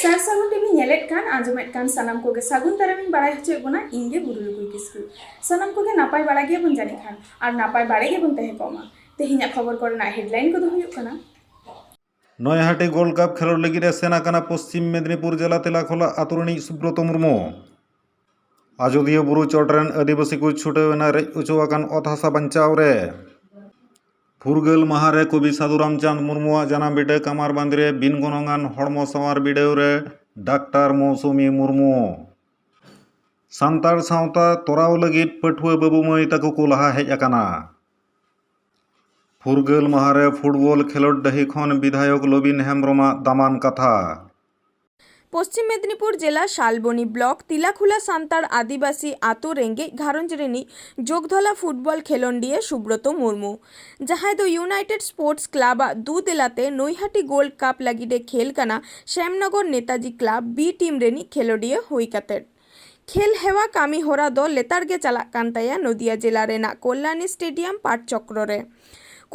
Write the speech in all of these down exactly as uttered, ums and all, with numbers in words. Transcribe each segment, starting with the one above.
ᱥᱟᱨ ᱥᱟᱹᱜᱩᱱ ᱴᱤᱵᱷᱤ ᱧᱮᱞᱮᱫ ᱠᱟᱱ, ᱟᱸᱡᱚᱢᱮᱫ ᱠᱟᱱ ᱥᱟᱱᱟᱢ ᱠᱚᱜᱮ ᱥᱟᱹᱜᱩᱱ ᱫᱟᱨᱟᱢᱤᱧ ᱵᱟᱲᱟᱭ ᱦᱚᱪᱚᱭᱮᱫ ᱵᱚᱱᱟ, ᱤᱧ ᱜᱮ ᱵᱩᱨᱩ ᱞᱩᱠᱩᱭ ᱠᱤᱥᱠᱩ᱾ ᱥᱟᱱᱟᱢ ᱠᱚᱜᱮ ᱱᱟᱯᱟᱭ ᱵᱟᱲᱟ ᱜᱮᱭᱟᱵᱚᱱ ᱡᱟᱹᱱᱤᱡ ᱠᱷᱟᱱ, ᱟᱨ ᱱᱟᱯᱟᱭ ᱵᱟᱲᱟ ᱜᱮᱵᱚᱱ ᱛᱟᱦᱮᱸ ᱠᱚᱜ ᱢᱟ᱾ ᱛᱮᱦᱮᱧᱟᱜ ᱠᱷᱚᱵᱚᱨ ᱠᱚᱨᱮᱱᱟᱜ headline ᱠᱚᱫᱚ ᱦᱩᱭᱩᱜ ᱠᱟᱱᱟ᱾ ᱱᱚᱭᱦᱟᱴᱤ ᱜᱳᱞᱰ ᱠᱟᱯ ᱠᱷᱮᱞᱳᱰ ᱞᱟᱹᱜᱤᱫ ᱮ ᱥᱮᱱ ᱟᱠᱟᱱᱟ ᱯᱚᱥᱪᱤᱢ ᱢᱮᱫᱽᱱᱤᱯᱩᱨ ᱡᱮᱞᱟ ᱛᱮᱞᱟᱠᱷᱳᱞᱟ ᱟᱛᱳ ᱨᱤᱱᱤᱡ ᱥᱩᱵᱨᱚᱛᱚ ᱢᱩᱨᱢᱩ᱾ ᱟᱡᱚᱫᱤᱭᱟᱹ ᱵᱩᱨᱩ ᱪᱚᱴ ᱨᱮᱱ ᱟᱹᱫᱤᱵᱟᱹᱥᱤ ᱠᱚ ᱪᱷᱩᱴᱟᱹᱣ ᱮᱱᱟ ᱨᱮᱡ ᱦᱚᱪᱚ ᱟᱠᱟᱱ ᱚᱛ ᱦᱟᱥᱟ ᱵᱟᱧᱪᱟᱣ ᱨᱮ᱾ ᱯᱷᱩᱨᱜᱟᱹᱞ ᱢᱟᱦᱟ ᱨᱮ ᱠᱚᱵᱤ ᱥᱟᱹᱫᱷᱩ ᱨᱟᱢᱪᱟᱸᱫᱽ ᱢᱩᱨᱢᱩᱣᱟᱜ ᱡᱟᱱᱟᱢ ᱵᱤᱰᱟᱹ ᱠᱟᱢᱟᱨ ᱵᱟᱸᱫᱽ ᱨᱮ ᱵᱤᱱ ᱜᱚᱱᱚᱝᱟᱱ ᱦᱚᱲᱢᱚ ᱥᱟᱶᱟᱨ ᱵᱤᱰᱟᱹᱣ ᱨᱮ ᱰᱟᱠᱛᱟᱨ ᱢᱳᱣᱥᱩᱢᱤ ᱢᱩᱨᱢᱩ᱾ ᱥᱟᱱᱛᱟᱲ ᱥᱟᱶᱛᱟ ᱛᱚᱨᱟᱣ ᱞᱟᱹᱜᱤᱫ ᱯᱟᱹᱴᱷᱩᱣᱟᱹ ᱵᱟᱹᱵᱩ ᱢᱟᱹᱭ ᱛᱟᱠᱚ ᱠᱚ ᱞᱟᱦᱟ ᱦᱮᱡ ᱟᱠᱟᱱᱟ᱾ ᱯᱷᱩᱨᱜᱟᱹᱞ ᱢᱟᱦᱟ ᱨᱮ ᱯᱷᱩᱴᱵᱚᱞ ᱠᱷᱮᱞᱳᱰ ᱰᱟᱹᱦᱤ ᱠᱷᱚᱱ ᱵᱤᱫᱷᱟᱭᱚᱠ ᱞᱚᱵᱤᱱ ᱦᱮᱢᱵᱽᱨᱚᱢᱟᱜ ᱫᱟᱢᱟᱱ ᱠᱟᱛᱷᱟ᱾ ᱯᱚᱥᱪᱤᱢ ᱢᱮᱫᱽᱱᱤᱯᱩᱨ ᱡᱮᱞᱟ ᱥᱟᱞᱵᱚᱱᱤ ᱵᱞᱚᱠ ᱛᱤᱞᱟᱠᱷᱩᱞᱟ ᱥᱟᱱᱛᱟᱲ ᱟᱹᱫᱤᱵᱟᱹᱥᱤ ᱟᱛᱳ ᱨᱮᱸᱜᱮᱡ ᱜᱷᱟᱨᱚᱸᱡᱽ ᱨᱤᱱᱤᱡ ᱡᱳᱜᱽᱫᱷᱚᱞᱟ ᱯᱷᱩᱴᱵᱚᱞ ᱠᱷᱮᱞᱳᱱᱰᱤᱭᱟᱹ ᱥᱩᱵᱨᱚᱛᱚ ᱢᱩᱨᱢᱩ, ᱡᱟᱦᱟᱸᱭ ᱫᱚ ᱤᱭᱩᱱᱟᱭᱴᱮᱰ ᱥᱯᱳᱨᱴᱥ ᱠᱞᱟᱵᱽ ᱟᱜ ᱫᱩ ᱫᱮᱞᱟᱛᱮ ᱱᱚᱭᱦᱟᱴᱤ ᱜᱳᱞᱰ ᱠᱟᱯ ᱞᱟᱹᱜᱤᱫ ᱮ ᱠᱷᱮᱞ ᱠᱟᱱᱟ, ᱥᱮᱢᱱᱚᱜᱚᱨ ᱱᱮᱛᱟᱡᱤ ᱠᱞᱟᱵᱽ ᱵᱤ ᱴᱤᱢ ᱨᱤᱱᱤᱡ ᱠᱷᱮᱞᱳᱰᱤᱭᱟᱹ ᱦᱩᱭ ᱠᱟᱛᱮ᱾ ᱠᱷᱮᱞ ᱦᱮᱣᱟ ᱠᱟᱹᱢᱤ ᱦᱚᱨᱟ ᱫᱚ ᱞᱮᱛᱟᱲ ᱜᱮ ᱪᱟᱞᱟᱜ ᱠᱟᱱ ᱛᱟᱭᱟ ᱱᱚᱫᱤᱭᱟ ᱡᱮᱞᱟ ᱨᱮᱱᱟᱜ ᱠᱚᱞᱞᱟᱱᱤ ᱥᱴᱮᱰᱤᱭᱟᱢ ᱯᱟᱴ ᱪᱚᱠᱨᱚ ᱨᱮ᱾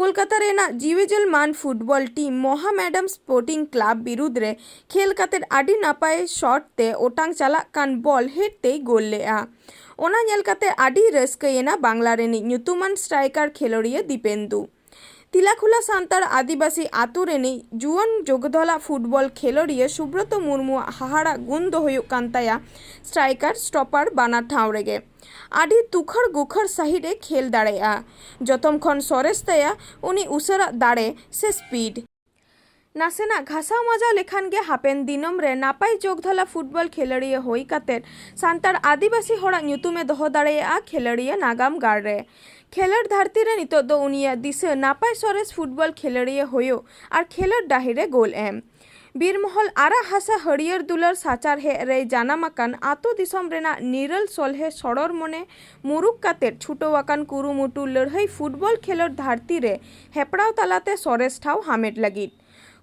ᱠᱳᱞᱠᱟᱛᱟ ᱨᱮᱱᱟᱜ ᱡᱤᱣᱤᱡᱚᱞ ᱢᱟᱱ ᱯᱷᱩᱴᱵᱚᱞ ᱴᱤᱢ ᱢᱚᱦᱟᱢᱮᱰᱟᱢ ᱥᱯᱳᱨᱴᱤᱝ ᱠᱞᱟᱵᱽ ᱵᱤᱨᱩᱫᱽ ᱨᱮ ᱠᱷᱮᱞ ᱠᱟᱛᱮ ᱟᱹᱰᱤ ᱱᱟᱯᱟᱭ ᱥᱚᱴ ᱛᱮ ᱚᱴᱟᱝ ᱪᱟᱞᱟᱜ ᱠᱟᱱ ᱵᱚᱞ ᱦᱮᱰ ᱛᱮᱭ ᱜᱳᱞ ᱞᱮᱫᱼᱟ᱾ ᱚᱱᱟ ᱧᱮᱞ ᱠᱟᱛᱮ ᱟᱹᱰᱤ ᱨᱟᱹᱥᱠᱟᱹᱭᱮᱱᱟ ᱵᱟᱝᱞᱟ ᱨᱤᱱᱤᱡ ᱧᱩᱛᱩᱢᱟᱱ ᱥᱴᱨᱟᱭᱠᱟᱨ ᱠᱷᱮᱞᱳᱰᱤᱭᱟᱹ ᱫᱤᱯᱮᱱᱫᱩ᱾ ᱛᱤᱞᱟᱠᱷᱩᱞᱟ ᱥᱟᱱᱛᱟᱲ ᱟᱹᱫᱤᱵᱟᱹᱥᱤ ᱟᱛᱳ ᱨᱤᱱᱤᱡ ᱡᱩᱣᱟᱹᱱ ᱡᱳᱜᱽᱫᱷᱚᱞᱟ ᱯᱷᱩᱴᱵᱚᱞ ᱠᱷᱮᱞᱳᱰᱤᱭᱟᱹ ᱥᱩᱵᱨᱚᱛᱚ ᱢᱩᱨᱢᱩᱣᱟᱜ ᱦᱟᱦᱟᱲᱟᱜ ᱜᱩᱱ ᱫᱚ ᱦᱩᱭᱩᱜ ᱠᱟᱱ ᱛᱟᱭᱟ ᱥᱴᱨᱟᱭᱠᱟᱨ ᱥᱴᱚᱯᱟᱨ ᱵᱟᱱᱟᱨ ᱴᱷᱟᱶ ᱨᱮᱜᱮ ᱟᱹᱰᱤ ᱛᱩᱠᱷᱟᱹᱲ ᱜᱩᱠᱷᱟᱹᱲ ᱥᱟᱹᱦᱤᱡ ᱮ ᱠᱷᱮᱞ ᱫᱟᱲᱮᱭᱟᱜᱼᱟ᱾ ᱡᱚᱛᱚᱢ ᱠᱷᱚᱱ ᱥᱚᱨᱮᱥ ᱛᱟᱭᱟ ᱩᱱᱤ ᱩᱥᱟᱹᱨᱟᱜ ᱫᱟᱲᱮ ᱥᱮ ᱥᱯᱤᱰ᱾ ᱱᱟᱥᱮᱱᱟᱜ ᱜᱷᱟᱥᱟᱣ ᱢᱟᱡᱟᱣ ᱞᱮᱠᱷᱟᱱ ᱜᱮ ᱦᱟᱯᱮᱱ ᱫᱤᱱᱚᱢ ᱨᱮ ᱱᱟᱯᱟᱭ ᱡᱳᱜᱽᱫᱷᱚᱞᱟ ᱯᱷᱩᱴᱵᱚᱞ ᱠᱷᱮᱞᱳᱰᱤᱭᱟᱹ ᱦᱩᱭ ᱠᱟᱛᱮ ᱥᱟᱱᱛᱟᱲ ᱟᱹᱫᱤᱵᱟᱹᱥᱤ ᱦᱚᱲᱟᱜ ᱧᱩᱛᱩᱢ ᱮ ᱫᱚᱦᱚ ᱫᱟᱲᱮᱭᱟᱜᱼᱟ ᱠᱷᱮᱞᱳᱰᱤᱭᱟᱹ ᱱᱟᱜᱟᱢ ᱜᱟᱲ ᱨᱮ᱾ ᱠᱷᱮᱞᱳᱰ ᱫᱷᱟᱹᱨᱛᱤ ᱨᱮ ᱱᱤᱛᱚᱜ ᱫᱚ ᱩᱱᱤᱭᱟᱜ ᱫᱤᱥᱟᱹ ᱱᱟᱯᱟᱭ ᱥᱚᱨᱮᱥ ᱯᱷᱩᱴᱵᱚᱞ ᱠᱷᱮᱞᱳᱰᱤᱭᱟᱹ ᱦᱩᱭᱩᱜ ᱟᱨ ᱠᱷᱮᱞᱳᱰ ᱰᱟᱹᱦᱤ ᱨᱮ ᱜᱳᱞ ᱮᱢ᱾ ᱵᱤᱨᱢᱚᱦᱚᱞ ᱟᱨᱟᱜ ᱦᱟᱥᱟ ᱦᱟᱹᱨᱭᱟᱹᱲ ᱫᱩᱞᱟᱹᱲ ᱥᱟᱪᱟᱨᱦᱮᱫ ᱨᱮᱭ ᱡᱟᱱᱟᱢ ᱟᱠᱟᱱ ᱟᱛᱳ ᱫᱤᱥᱚᱢ ᱨᱮᱱᱟᱜ ᱱᱤᱨᱟᱹᱞ ᱥᱚᱞᱦᱮ ᱥᱚᱲᱚᱨ ᱢᱚᱱᱮ ᱢᱩᱨᱩᱠ ᱠᱟᱛᱮ ᱪᱷᱩᱴᱟᱹᱣ ᱟᱠᱟᱱ ᱠᱩᱨᱩᱢᱩᱴᱩ ᱞᱟᱹᱲᱦᱟᱹᱭ ᱯᱷᱩᱴᱵᱚᱞ ᱠᱷᱮᱞᱳᱰ ᱫᱷᱟᱹᱨᱛᱤ ᱨᱮ ᱦᱮᱯᱲᱟᱣ ᱛᱟᱞᱟᱛᱮ ᱥᱚᱨᱮᱥ ᱴᱷᱟᱶ ᱦᱟᱢᱮᱴ ᱞᱟᱹᱜᱤᱫ᱾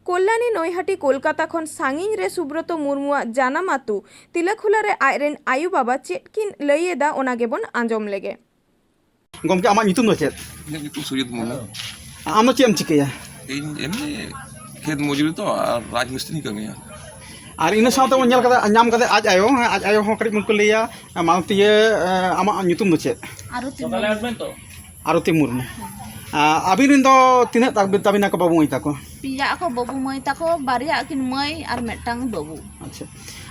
ᱠᱚᱞᱞᱟᱱᱤ ᱱᱚᱭᱦᱟᱴᱤ ᱠᱳᱞᱠᱟᱛᱟ ᱠᱷᱚᱱ ᱥᱟᱺᱜᱤᱧ ᱨᱮ ᱥᱩᱵᱨᱚᱛᱚ ᱢᱩᱨᱢᱩᱣᱟᱜ ᱡᱟᱱᱟᱢ ᱟᱛᱳ ᱛᱤᱞᱟᱹᱠᱷᱩᱞᱟ ᱨᱮ ᱟᱡᱨᱮᱱ ᱟᱭᱳ ᱵᱟᱵᱟ ᱪᱮᱫ ᱠᱤᱱ ᱞᱟᱹᱭ ᱮᱫᱟ, ᱚᱱᱟ ᱜᱮᱵᱚᱱ ᱟᱸᱡᱚᱢ ᱞᱮᱜᱮ᱾ ᱜᱚᱢᱠᱮ, ᱟᱢᱟᱜ ᱧᱩᱛᱩᱢ ᱫᱚ ᱪᱮᱫ? ᱤᱧᱟᱹᱜ ᱧᱩᱛᱩᱢ ᱥᱩᱡᱤᱛ ᱢᱩᱨᱢᱩ᱾ ᱟᱢ ᱫᱚ ᱪᱮᱫ ᱮᱢ ᱪᱤᱠᱟᱹᱭᱟ? ᱤᱧ ᱮᱢᱱᱤ ᱠᱷᱮᱛ ᱢᱚᱡᱩᱨᱤ ᱛᱚ, ᱟᱨ ᱨᱟᱡᱽ ᱢᱤᱥᱛᱨᱤᱧ ᱠᱟᱹᱢᱤᱭᱟ᱾ ᱟᱨ ᱤᱱᱟᱹ ᱥᱟᱶᱛᱮ ᱵᱚᱱ ᱧᱮᱞ ᱠᱟᱫᱟ, ᱧᱟᱢ ᱠᱟᱫᱟ ᱟᱡ ᱟᱭᱳ, ᱦᱮᱸ, ᱟᱡ ᱟᱭᱳ ᱦᱚᱸ ᱠᱟᱹᱴᱤᱡ ᱵᱚᱱ ᱠᱩᱞᱤᱭᱟ᱾ ᱢᱟᱞᱚᱛᱤᱭᱟᱹ, ᱮ, ᱟᱢᱟᱜ ᱧᱩᱛᱩᱢ ᱫᱚ ᱪᱮᱫ? ᱟᱨᱚᱛᱤ ᱢᱩᱨᱢᱩ᱾ ᱟᱨᱚᱛᱤ ᱢᱩᱨᱢᱩ᱾ ᱟ, ᱟᱹᱵᱤᱱ ᱨᱮᱱ ᱫᱚ ᱛᱤᱱᱟᱹᱜ ᱛᱟᱵᱤ-, ᱛᱟᱵᱤᱱᱟ ᱠᱚ ᱵᱟᱹᱵᱩ ᱢᱟᱹᱭ ᱛᱟᱠᱚ? ᱯᱮᱭᱟ ᱟᱠᱚ ᱵᱟᱹᱵᱩ ᱢᱟᱹᱭ ᱛᱟᱠᱚ, ᱵᱟᱨᱭᱟ ᱟᱹᱠᱤᱱ ᱢᱟᱹᱭ ᱟᱨ ᱢᱤᱫᱴᱟᱝ ᱵᱟᱹᱵᱩ᱾ ᱟᱪᱪᱷᱟ᱾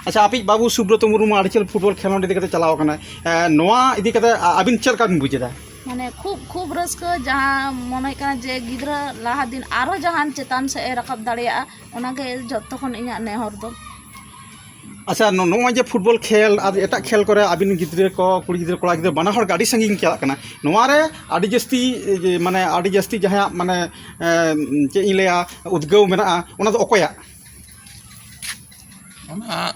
ᱟᱪᱪᱷᱟ, ᱟᱯᱮᱭᱤᱡ ᱵᱟᱹᱵᱩ ᱥᱩᱵᱨᱚᱛᱚ ᱢᱩᱨᱢᱩ ᱟᱹᱰᱤ ᱪᱮᱦᱨᱟ ᱯᱷᱩᱴᱵᱚᱞ ᱠᱷᱮᱞᱳᱸᱰ ᱤᱫᱤ ᱠᱟᱛᱮ ᱪᱟᱞᱟᱣ ᱟᱠᱟᱱᱟᱭ᱾ ᱮ, ᱱᱚᱣᱟ ᱤᱫᱤ ᱠᱟᱛᱮ ᱟ-, ᱟᱹᱵᱤᱱ ᱪᱮᱫ ᱞᱮᱠᱟ ᱵᱤᱱ ᱵᱩᱡ ᱮᱫᱟ? ᱢᱟᱱᱮ ᱠᱷᱩᱵ, ᱠᱷᱩᱵ ᱨᱟᱹᱥᱠᱟᱹ, ᱡᱟᱦᱟᱸ ᱢᱚᱱᱮ ᱦᱩᱭᱩᱜ ᱠᱟᱱᱟ ᱡᱮ ᱜᱤᱫᱽᱨᱟᱹ ᱞᱟᱦᱟ ᱫᱤᱱ ᱟᱨᱦᱚᱸ ᱡᱟᱦᱟᱱ ᱪᱮᱛᱟᱱ ᱥᱮᱫ ᱮ ᱨᱟᱠᱟᱵ ᱫᱟᱲᱮᱭᱟᱜᱼᱟ, ᱚᱱᱟᱜᱮ ᱡᱚᱛᱚ ᱠᱷᱚᱱ ᱤᱧᱟᱹᱜ ᱱᱮᱦᱚᱨ ᱫᱚ᱾ ᱟᱪᱪᱷᱟ, ᱱᱚ-, ᱱᱚᱜᱼᱚᱭ ᱡᱮ ᱯᱷᱩᱴᱵᱚᱞ ᱠᱷᱮᱞ ᱟᱨ ᱮᱴᱟᱜ ᱠᱷᱮᱞ ᱠᱚᱨᱮ ᱟᱹᱵᱤᱱ ᱜᱤᱫᱽᱨᱟᱹ ᱠᱚ, ᱠᱩᱲᱤ ᱜᱤᱫᱽᱨᱟᱹ, ᱠᱚᱲᱟ ᱜᱤᱫᱽᱨᱟᱹ, ᱵᱟᱱᱟ ᱦᱚᱲ ᱜᱮ ᱟᱹᱰᱤ ᱥᱟᱺᱜᱤᱧ ᱪᱟᱞᱟᱜ ᱠᱟᱱᱟ, ᱱᱚᱣᱟ ᱨᱮ ᱟᱹᱰᱤ ᱡᱟᱹᱥᱛᱤ, ᱡᱮ, ᱢᱟᱱᱮ, ᱟᱹᱰᱤ ᱡᱟᱹᱥᱛᱤ ᱡᱟᱦᱟᱸᱭᱟᱜ, ᱢᱟᱱᱮ, ᱮᱸ, ᱪᱮᱫ ᱤᱧ ᱞᱟᱹᱭᱟ, ᱩᱫᱽᱜᱟᱹᱣ ᱢᱮᱱᱟᱜᱼᱟ, ᱚᱱᱟ ᱫᱚ ᱚᱠᱚᱭᱟᱜ? ᱚᱱᱟ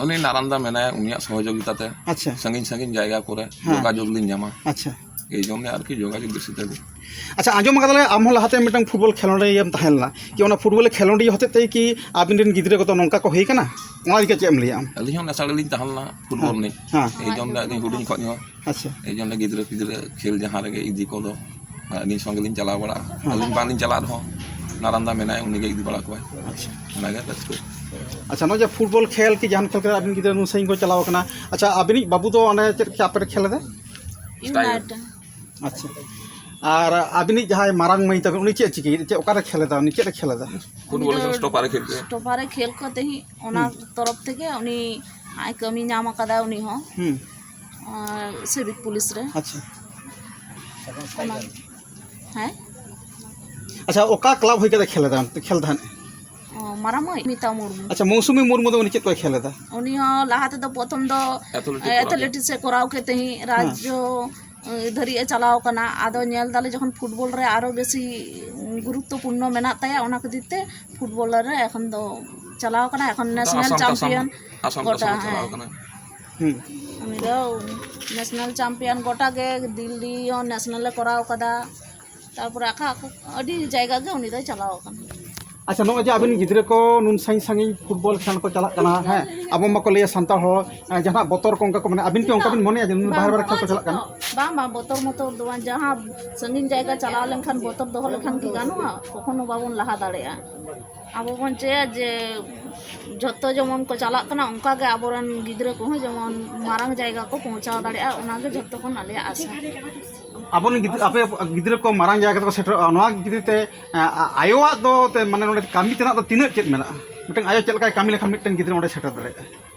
ᱩᱱᱤ ᱱᱟᱨᱟᱱᱫᱟ ᱢᱮᱱᱟᱭᱟ, ᱩᱱᱤᱭᱟᱜ ᱥᱚᱦᱚᱡᱳᱜᱤᱛᱟ ᱛᱮ᱾ ᱟᱪᱪᱷᱟ᱾ ᱥᱟᱺᱜᱤᱧ ᱥᱟᱺᱜᱤᱧ ᱡᱟᱭᱜᱟ ᱠᱚᱨᱮ ᱦᱮᱸ᱾ ᱡᱳᱜᱟᱡᱳᱜᱽ ᱞᱤᱧ ᱧᱟᱢᱟ᱾ ᱟᱪᱪᱷᱟ᱾ ᱮᱭ ᱡᱚᱱᱱᱮ ᱟᱨᱠᱤ ᱡᱳᱜᱟᱡᱳᱜᱽ ᱵᱮᱥᱤ ᱛᱮ᱾ ᱟᱪᱪᱷᱟ, ᱟᱸᱡᱚᱢ ᱟᱠᱟᱫᱟᱞᱮ ᱟᱢ ᱦᱚᱸ ᱞᱟᱦᱟᱛᱮ ᱢᱤᱫᱴᱟᱝ ᱯᱷᱩᱴᱵᱚᱞ ᱠᱷᱮᱞᱳᱰᱤᱭᱟᱹᱢ ᱛᱟᱦᱮᱸ ᱞᱮᱱᱟ, ᱠᱤ ᱚᱱᱟ ᱯᱷᱩᱴᱵᱚᱞ ᱠᱷᱮᱞᱳᱰᱤᱭᱟᱹ ᱦᱚᱛᱮᱡ ᱛᱮ ᱠᱤ ᱟᱵᱤᱱ ᱨᱮᱱ ᱜᱤᱫᱽᱨᱟᱹ ᱠᱚᱫᱚ ᱱᱚᱝᱠᱟ ᱠᱚ ᱦᱩᱭ ᱠᱟᱱᱟ? ᱚᱱᱟ ᱤᱫᱤ ᱠᱟᱛᱮ ᱪᱮᱫ ᱮᱢ ᱞᱟᱹᱭᱟ ᱟᱢ? ᱟᱹᱞᱤᱧ ᱦᱚᱸ ᱱᱮᱥᱟ ᱨᱮᱞᱤᱧ ᱛᱟᱦᱮᱸ ᱞᱮᱱᱟ ᱯᱷᱩᱴᱵᱚᱞ ᱦᱮᱸ᱾ ᱨᱤᱱᱤᱡ᱾ ᱦᱮᱸ᱾ ᱮᱭ ᱡᱚᱱᱱᱮ ᱟᱹᱞᱤᱧ ᱦᱩᱰᱤᱧ ᱠᱷᱚᱱ ᱦᱚᱸ ᱟᱪᱪᱷᱟ᱾ ᱮᱭ ᱡᱚᱱᱱᱮ ᱜᱤᱫᱽᱨᱟᱹ ᱯᱤᱫᱽᱨᱟᱹ ᱠᱷᱮᱞ ᱡᱟᱦᱟᱸ ᱨᱮᱜᱮ ᱤᱫᱤ ᱠᱚᱫᱚ ᱟᱹᱞᱤᱧ ᱥᱚᱸᱜᱮ ᱞᱤᱧ ᱪᱟᱞᱟᱣ ᱵᱟᱲᱟᱜᱼᱟ᱾ ᱦᱮᱸ᱾ ᱟᱹᱞᱤᱧ ᱵᱟᱝᱞᱤᱧ ᱪᱟᱞᱟᱜ ᱨᱮᱦᱚᱸ ᱱᱟᱨᱟᱱᱫᱟ ᱢᱮᱱᱟᱭ, ᱩᱱᱤᱜᱮ ᱤᱫᱤ ᱵᱟᱲᱟ ᱠᱚᱣᱟᱭ᱾ ᱟᱪᱪᱷᱟ᱾ ᱚᱱᱟᱜᱮ ᱨᱟᱹᱥᱠᱟᱹ᱾ ᱟᱪᱪᱷᱟ, ᱱᱚᱜᱼᱚᱭ ᱡᱮ ᱯᱷᱩᱴᱵᱚᱞ ᱠᱷᱮᱞ ᱠᱤ ᱡᱟᱦᱟᱱ ᱠᱷᱮᱞ ᱠᱚᱨᱮ ᱟᱹᱵᱤᱱ ᱜᱤᱫᱽᱨᱟᱹ ᱱᱩᱱ ᱥᱟᱺᱜᱤᱧ ᱠᱚ ᱪᱟᱞᱟᱣ ᱠᱟᱱᱟ, ᱟᱪᱪᱷᱟ, ᱟᱹᱵᱤᱱᱤᱡ ᱵᱟᱹᱵᱩ ᱫᱚ ᱚᱱᱮ ᱪᱮᱫ ᱠᱷᱮᱞ ᱟᱯᱮ ᱨᱮ ᱠᱷᱮᱞ ᱮᱫᱟ? ᱤᱭᱩᱱᱟᱭᱴᱮᱰ᱾ ᱟᱪᱪᱷᱟ᱾ ᱟᱨ ᱟᱹᱵᱤᱱᱤᱡ ᱡᱟᱦᱟᱸᱭ ᱢᱟᱨᱟᱝ ᱢᱟᱹᱭ ᱛᱟᱵᱤᱱ, ᱩᱱᱤ ᱪᱮᱫ ᱪᱤᱠᱟᱹᱭᱮᱫᱟ? ᱪᱮᱫ, ᱚᱠᱟᱨᱮ ᱠᱷᱮᱞ ᱮᱫᱟ? ᱩᱱᱤ ᱪᱮᱫ ᱮ ᱠᱷᱮᱞ ᱮᱫᱟ? ᱯᱷᱩᱴᱵᱚᱞ ᱩᱱᱤ ᱫᱚ ᱠᱷᱮᱞ, ᱥᱴᱚᱯᱟᱨ ᱮ ᱠᱷᱮᱞ ᱜᱮᱭᱟ᱾ ᱥᱴᱚᱯᱟᱨ ᱮ ᱠᱷᱮᱞ ᱠᱚ ᱛᱟᱦᱮᱸᱫ, ᱚᱱᱟ ᱦᱩᱸ᱾ ᱛᱚᱨᱚᱯ ᱛᱮᱜᱮ ᱩᱱᱤ ᱟᱡ ᱠᱟᱹᱢᱤ ᱧᱟᱢ ᱟᱠᱟᱫᱟ ᱩᱱᱤ ᱦᱚᱸ᱾ ᱦᱩᱸ᱾ ᱟᱨ ᱥᱤᱵᱤᱠ ᱯᱩᱞᱤᱥ ᱨᱮ᱾ ᱟᱪᱪᱷᱟ᱾ ᱚᱱᱟ, ᱦᱮᱸ? ᱟᱪᱪᱷᱟ, ᱚᱠᱟ ᱠᱞᱟᱵᱽ ᱦᱩᱭ ᱠᱟᱛᱮ ᱠᱷᱮᱞ ᱮᱫᱟ, ᱠᱷᱮᱞ ᱛᱟᱦᱮᱸᱫ? ᱚ, ᱢᱟᱨᱟᱝ ᱢᱟᱹᱭ ᱢᱤᱛᱟ ᱢᱩᱨᱢᱩ᱾ ᱟᱪᱪᱷᱟ, ᱢᱳᱣᱥᱩᱢᱤ ᱢᱩᱨᱢᱩ ᱫᱚ ᱩᱱᱤ ᱪᱮᱫ ᱠᱚᱭ ᱠᱷᱮᱞ ᱮᱫᱟ? ᱩᱱᱤ ᱦᱚᱸ ᱞᱟᱦᱟ ᱛᱮᱫᱚ ᱯᱨᱚᱛᱷᱚᱢ ᱫᱚ ᱮᱛᱷᱞᱮᱴᱤᱠ ᱠᱚᱨᱟᱣ ᱮᱛᱷᱞᱮᱴᱤᱠᱥ ᱮ ᱠᱚᱨᱟᱣ ᱠᱮᱫ ᱛᱟᱦᱮᱸᱫ, ᱦᱮᱸ᱾ ᱨᱟᱡᱽᱡᱚ ᱫᱷᱟᱹᱨᱤᱡ ᱮ ᱪᱟᱞᱟᱣ ᱠᱟᱱᱟ᱾ ᱟᱫᱚ ᱧᱮᱞ ᱫᱟᱞᱮ ᱡᱚᱠᱷᱚᱱ ᱯᱷᱩᱴᱵᱚᱞ ᱨᱮ ᱟᱨᱚ ᱵᱮᱥᱤ ᱜᱩᱨᱩᱛᱛᱚᱯᱩᱨᱱᱚ ᱢᱮᱱᱟᱜ ᱛᱟᱭᱟ, ᱚᱱᱟ ᱠᱷᱟᱹᱛᱤᱨ ᱛᱮ ᱯᱷᱩᱴᱵᱚᱞ ᱨᱮ ᱮᱠᱷᱚᱱ ᱫᱚ ᱪᱟᱞᱟᱣ ᱠᱟᱱᱟ᱾ ᱮᱠᱷᱚᱱ ᱱᱮᱥᱱᱟᱞ ᱟᱥᱟᱢ, ᱟᱥᱟᱢ, ᱪᱟᱢᱯᱤᱭᱟᱱ ᱟᱥᱟᱢ ᱜᱚᱴᱟ, ᱫᱤᱥᱚᱢ ᱦᱚᱸ ᱪᱟᱞᱟᱣ ᱦᱮᱸ᱾ ᱠᱟᱱᱟ᱾ ᱦᱩᱸ᱾ ᱩᱱᱤ ᱫᱚ ᱱᱮᱥᱱᱟᱞ ᱪᱟᱢᱯᱤᱭᱟᱱ ᱜᱚᱴᱟ ᱜᱮ, ᱫᱤᱞᱞᱤ ᱦᱚᱸ ᱱᱮᱥᱱᱟᱞ ᱮ ᱠᱚᱨᱟᱣ ᱠᱟᱫᱟ᱾ ᱛᱟᱨᱯᱚᱨᱮ ᱟᱠᱟ, ᱟᱠᱟ, ᱟᱹᱰᱤ ᱡᱟᱭᱜᱟ ᱜᱮ ᱩᱱᱤ ᱫᱚᱭ ᱪᱟᱞᱟᱣ ᱟᱠᱟᱱᱟ᱾ ᱟᱪᱪᱷᱟ, ᱱᱚᱜᱼᱚᱭ ᱡᱮ ᱟᱵᱤᱱ ᱜᱤᱫᱽᱨᱟᱹ ᱠᱚ ᱱᱩᱱ ᱥᱟᱺᱜᱤᱧ ᱥᱟᱺᱜᱤᱧ ᱯᱷᱩᱴᱵᱚᱞ ᱠᱷᱮᱞ ᱠᱚ ᱪᱟᱞᱟᱜ ᱠᱟᱱᱟ, ᱦᱮᱸ, ᱟᱵᱚ ᱢᱟᱠᱚ ᱞᱟᱹᱭᱟ ᱥᱟᱱᱛᱟᱲ ᱦᱚᱲ, ᱮᱸ, ᱡᱟᱦᱟᱱᱟᱜ ᱵᱚᱛᱚᱨ ᱠᱚ ᱚᱱᱠᱟ ᱠᱚ ᱢᱮᱱᱟ, ᱟᱹᱵᱤᱱ ᱠᱤ ᱚᱱᱠᱟ ᱵᱤᱱ ᱢᱚᱱᱮᱭᱟ ᱡᱮ ᱱᱩᱱ ᱵᱟᱨ ᱵᱟᱨ ᱵᱚᱛᱚᱨ ᱠᱷᱮᱞ ᱠᱚ ᱫᱚ, ᱪᱟᱞᱟᱜ ᱠᱟᱱᱟ? ᱵᱟᱝ, ᱵᱟᱝ, ᱵᱚᱛᱚᱨ ᱢᱚᱛᱚᱨ ᱫᱚ ᱵᱟᱝ᱾ ᱡᱟᱦᱟᱸ ᱥᱟᱺᱜᱤᱧ ᱡᱟᱭᱜᱟ ᱪᱟᱞᱟᱣ ᱞᱮᱱᱠᱷᱟᱱ ᱵᱚᱛᱚᱨ ᱫᱚᱦᱚ ᱞᱮᱠᱷᱟᱱ ᱠᱤ ᱜᱟᱱᱚᱜᱼᱟ? ᱠᱚᱠᱷᱚᱱᱳ ᱵᱟᱵᱚᱱ ᱞᱟᱦᱟ ᱫᱟᱲᱮᱭᱟᱜᱼᱟ᱾ ᱟᱵᱚ ᱵᱚᱱ ᱪᱟᱹᱭᱟ ᱡᱮ ᱡᱷᱚᱛᱚ ᱡᱮᱢᱚᱱ ᱠᱚ ᱪᱟᱞᱟᱜ ᱠᱟᱱᱟ, ᱚᱱᱠᱟ ᱜᱮ ᱟᱵᱚᱨᱮᱱ ᱜᱤᱫᱽᱨᱟᱹ ᱠᱚᱦᱚᱸ ᱡᱮᱢᱚᱱ ᱢᱟᱨᱟᱝ ᱡᱟᱭᱜᱟ ᱠᱚ ᱯᱳᱣᱪᱷᱟᱣ ᱫᱟᱲᱮᱭᱟᱜᱼᱟ, ᱚᱱᱟ ᱜᱮ ᱡᱷᱚᱛᱚ ᱠᱷᱚᱱ ᱟᱞᱮᱭᱟᱜ ᱟᱥᱟ᱾ ᱟᱵᱚᱨᱮᱱ ᱜᱤᱫᱽᱨᱟᱹ, ᱟᱯᱮ ᱜᱤᱫᱽᱨᱟᱹ ᱠᱚ ᱢᱟᱨᱟᱝ ᱡᱟᱭᱜᱟ ᱠᱟᱛᱮ ᱠᱚ ᱥᱮᱴᱮᱨᱚᱜᱼᱟ, ᱱᱚᱣᱟ ᱜᱤᱫᱽᱨᱟᱹ ᱛᱮ, ᱟ, ᱟ, ᱟᱭᱳᱣᱟᱜ ᱫᱚ ᱛᱮ, ᱢᱟᱱᱮ, ᱱᱚᱰᱮ ᱠᱟᱹᱢᱤ ᱛᱮᱱᱟᱜ ᱫᱚ ᱛᱤᱱᱟᱹᱜ ᱪᱮᱫ ᱢᱮᱱᱟᱜᱼᱟ? ᱢᱤᱫᱴᱟᱝ ᱟᱭᱳ ᱪᱮᱫ ᱞᱮᱠᱟᱭ ᱠᱟᱹᱢᱤ ᱞᱮᱠᱷᱟᱱ ᱢᱤᱫᱴᱟᱝ ᱜᱤᱫᱽᱨᱟᱹ ᱚᱸᱰᱮ ᱥᱮᱴᱮᱨ ᱫᱟᱲᱮᱭᱟᱜᱼᱟ?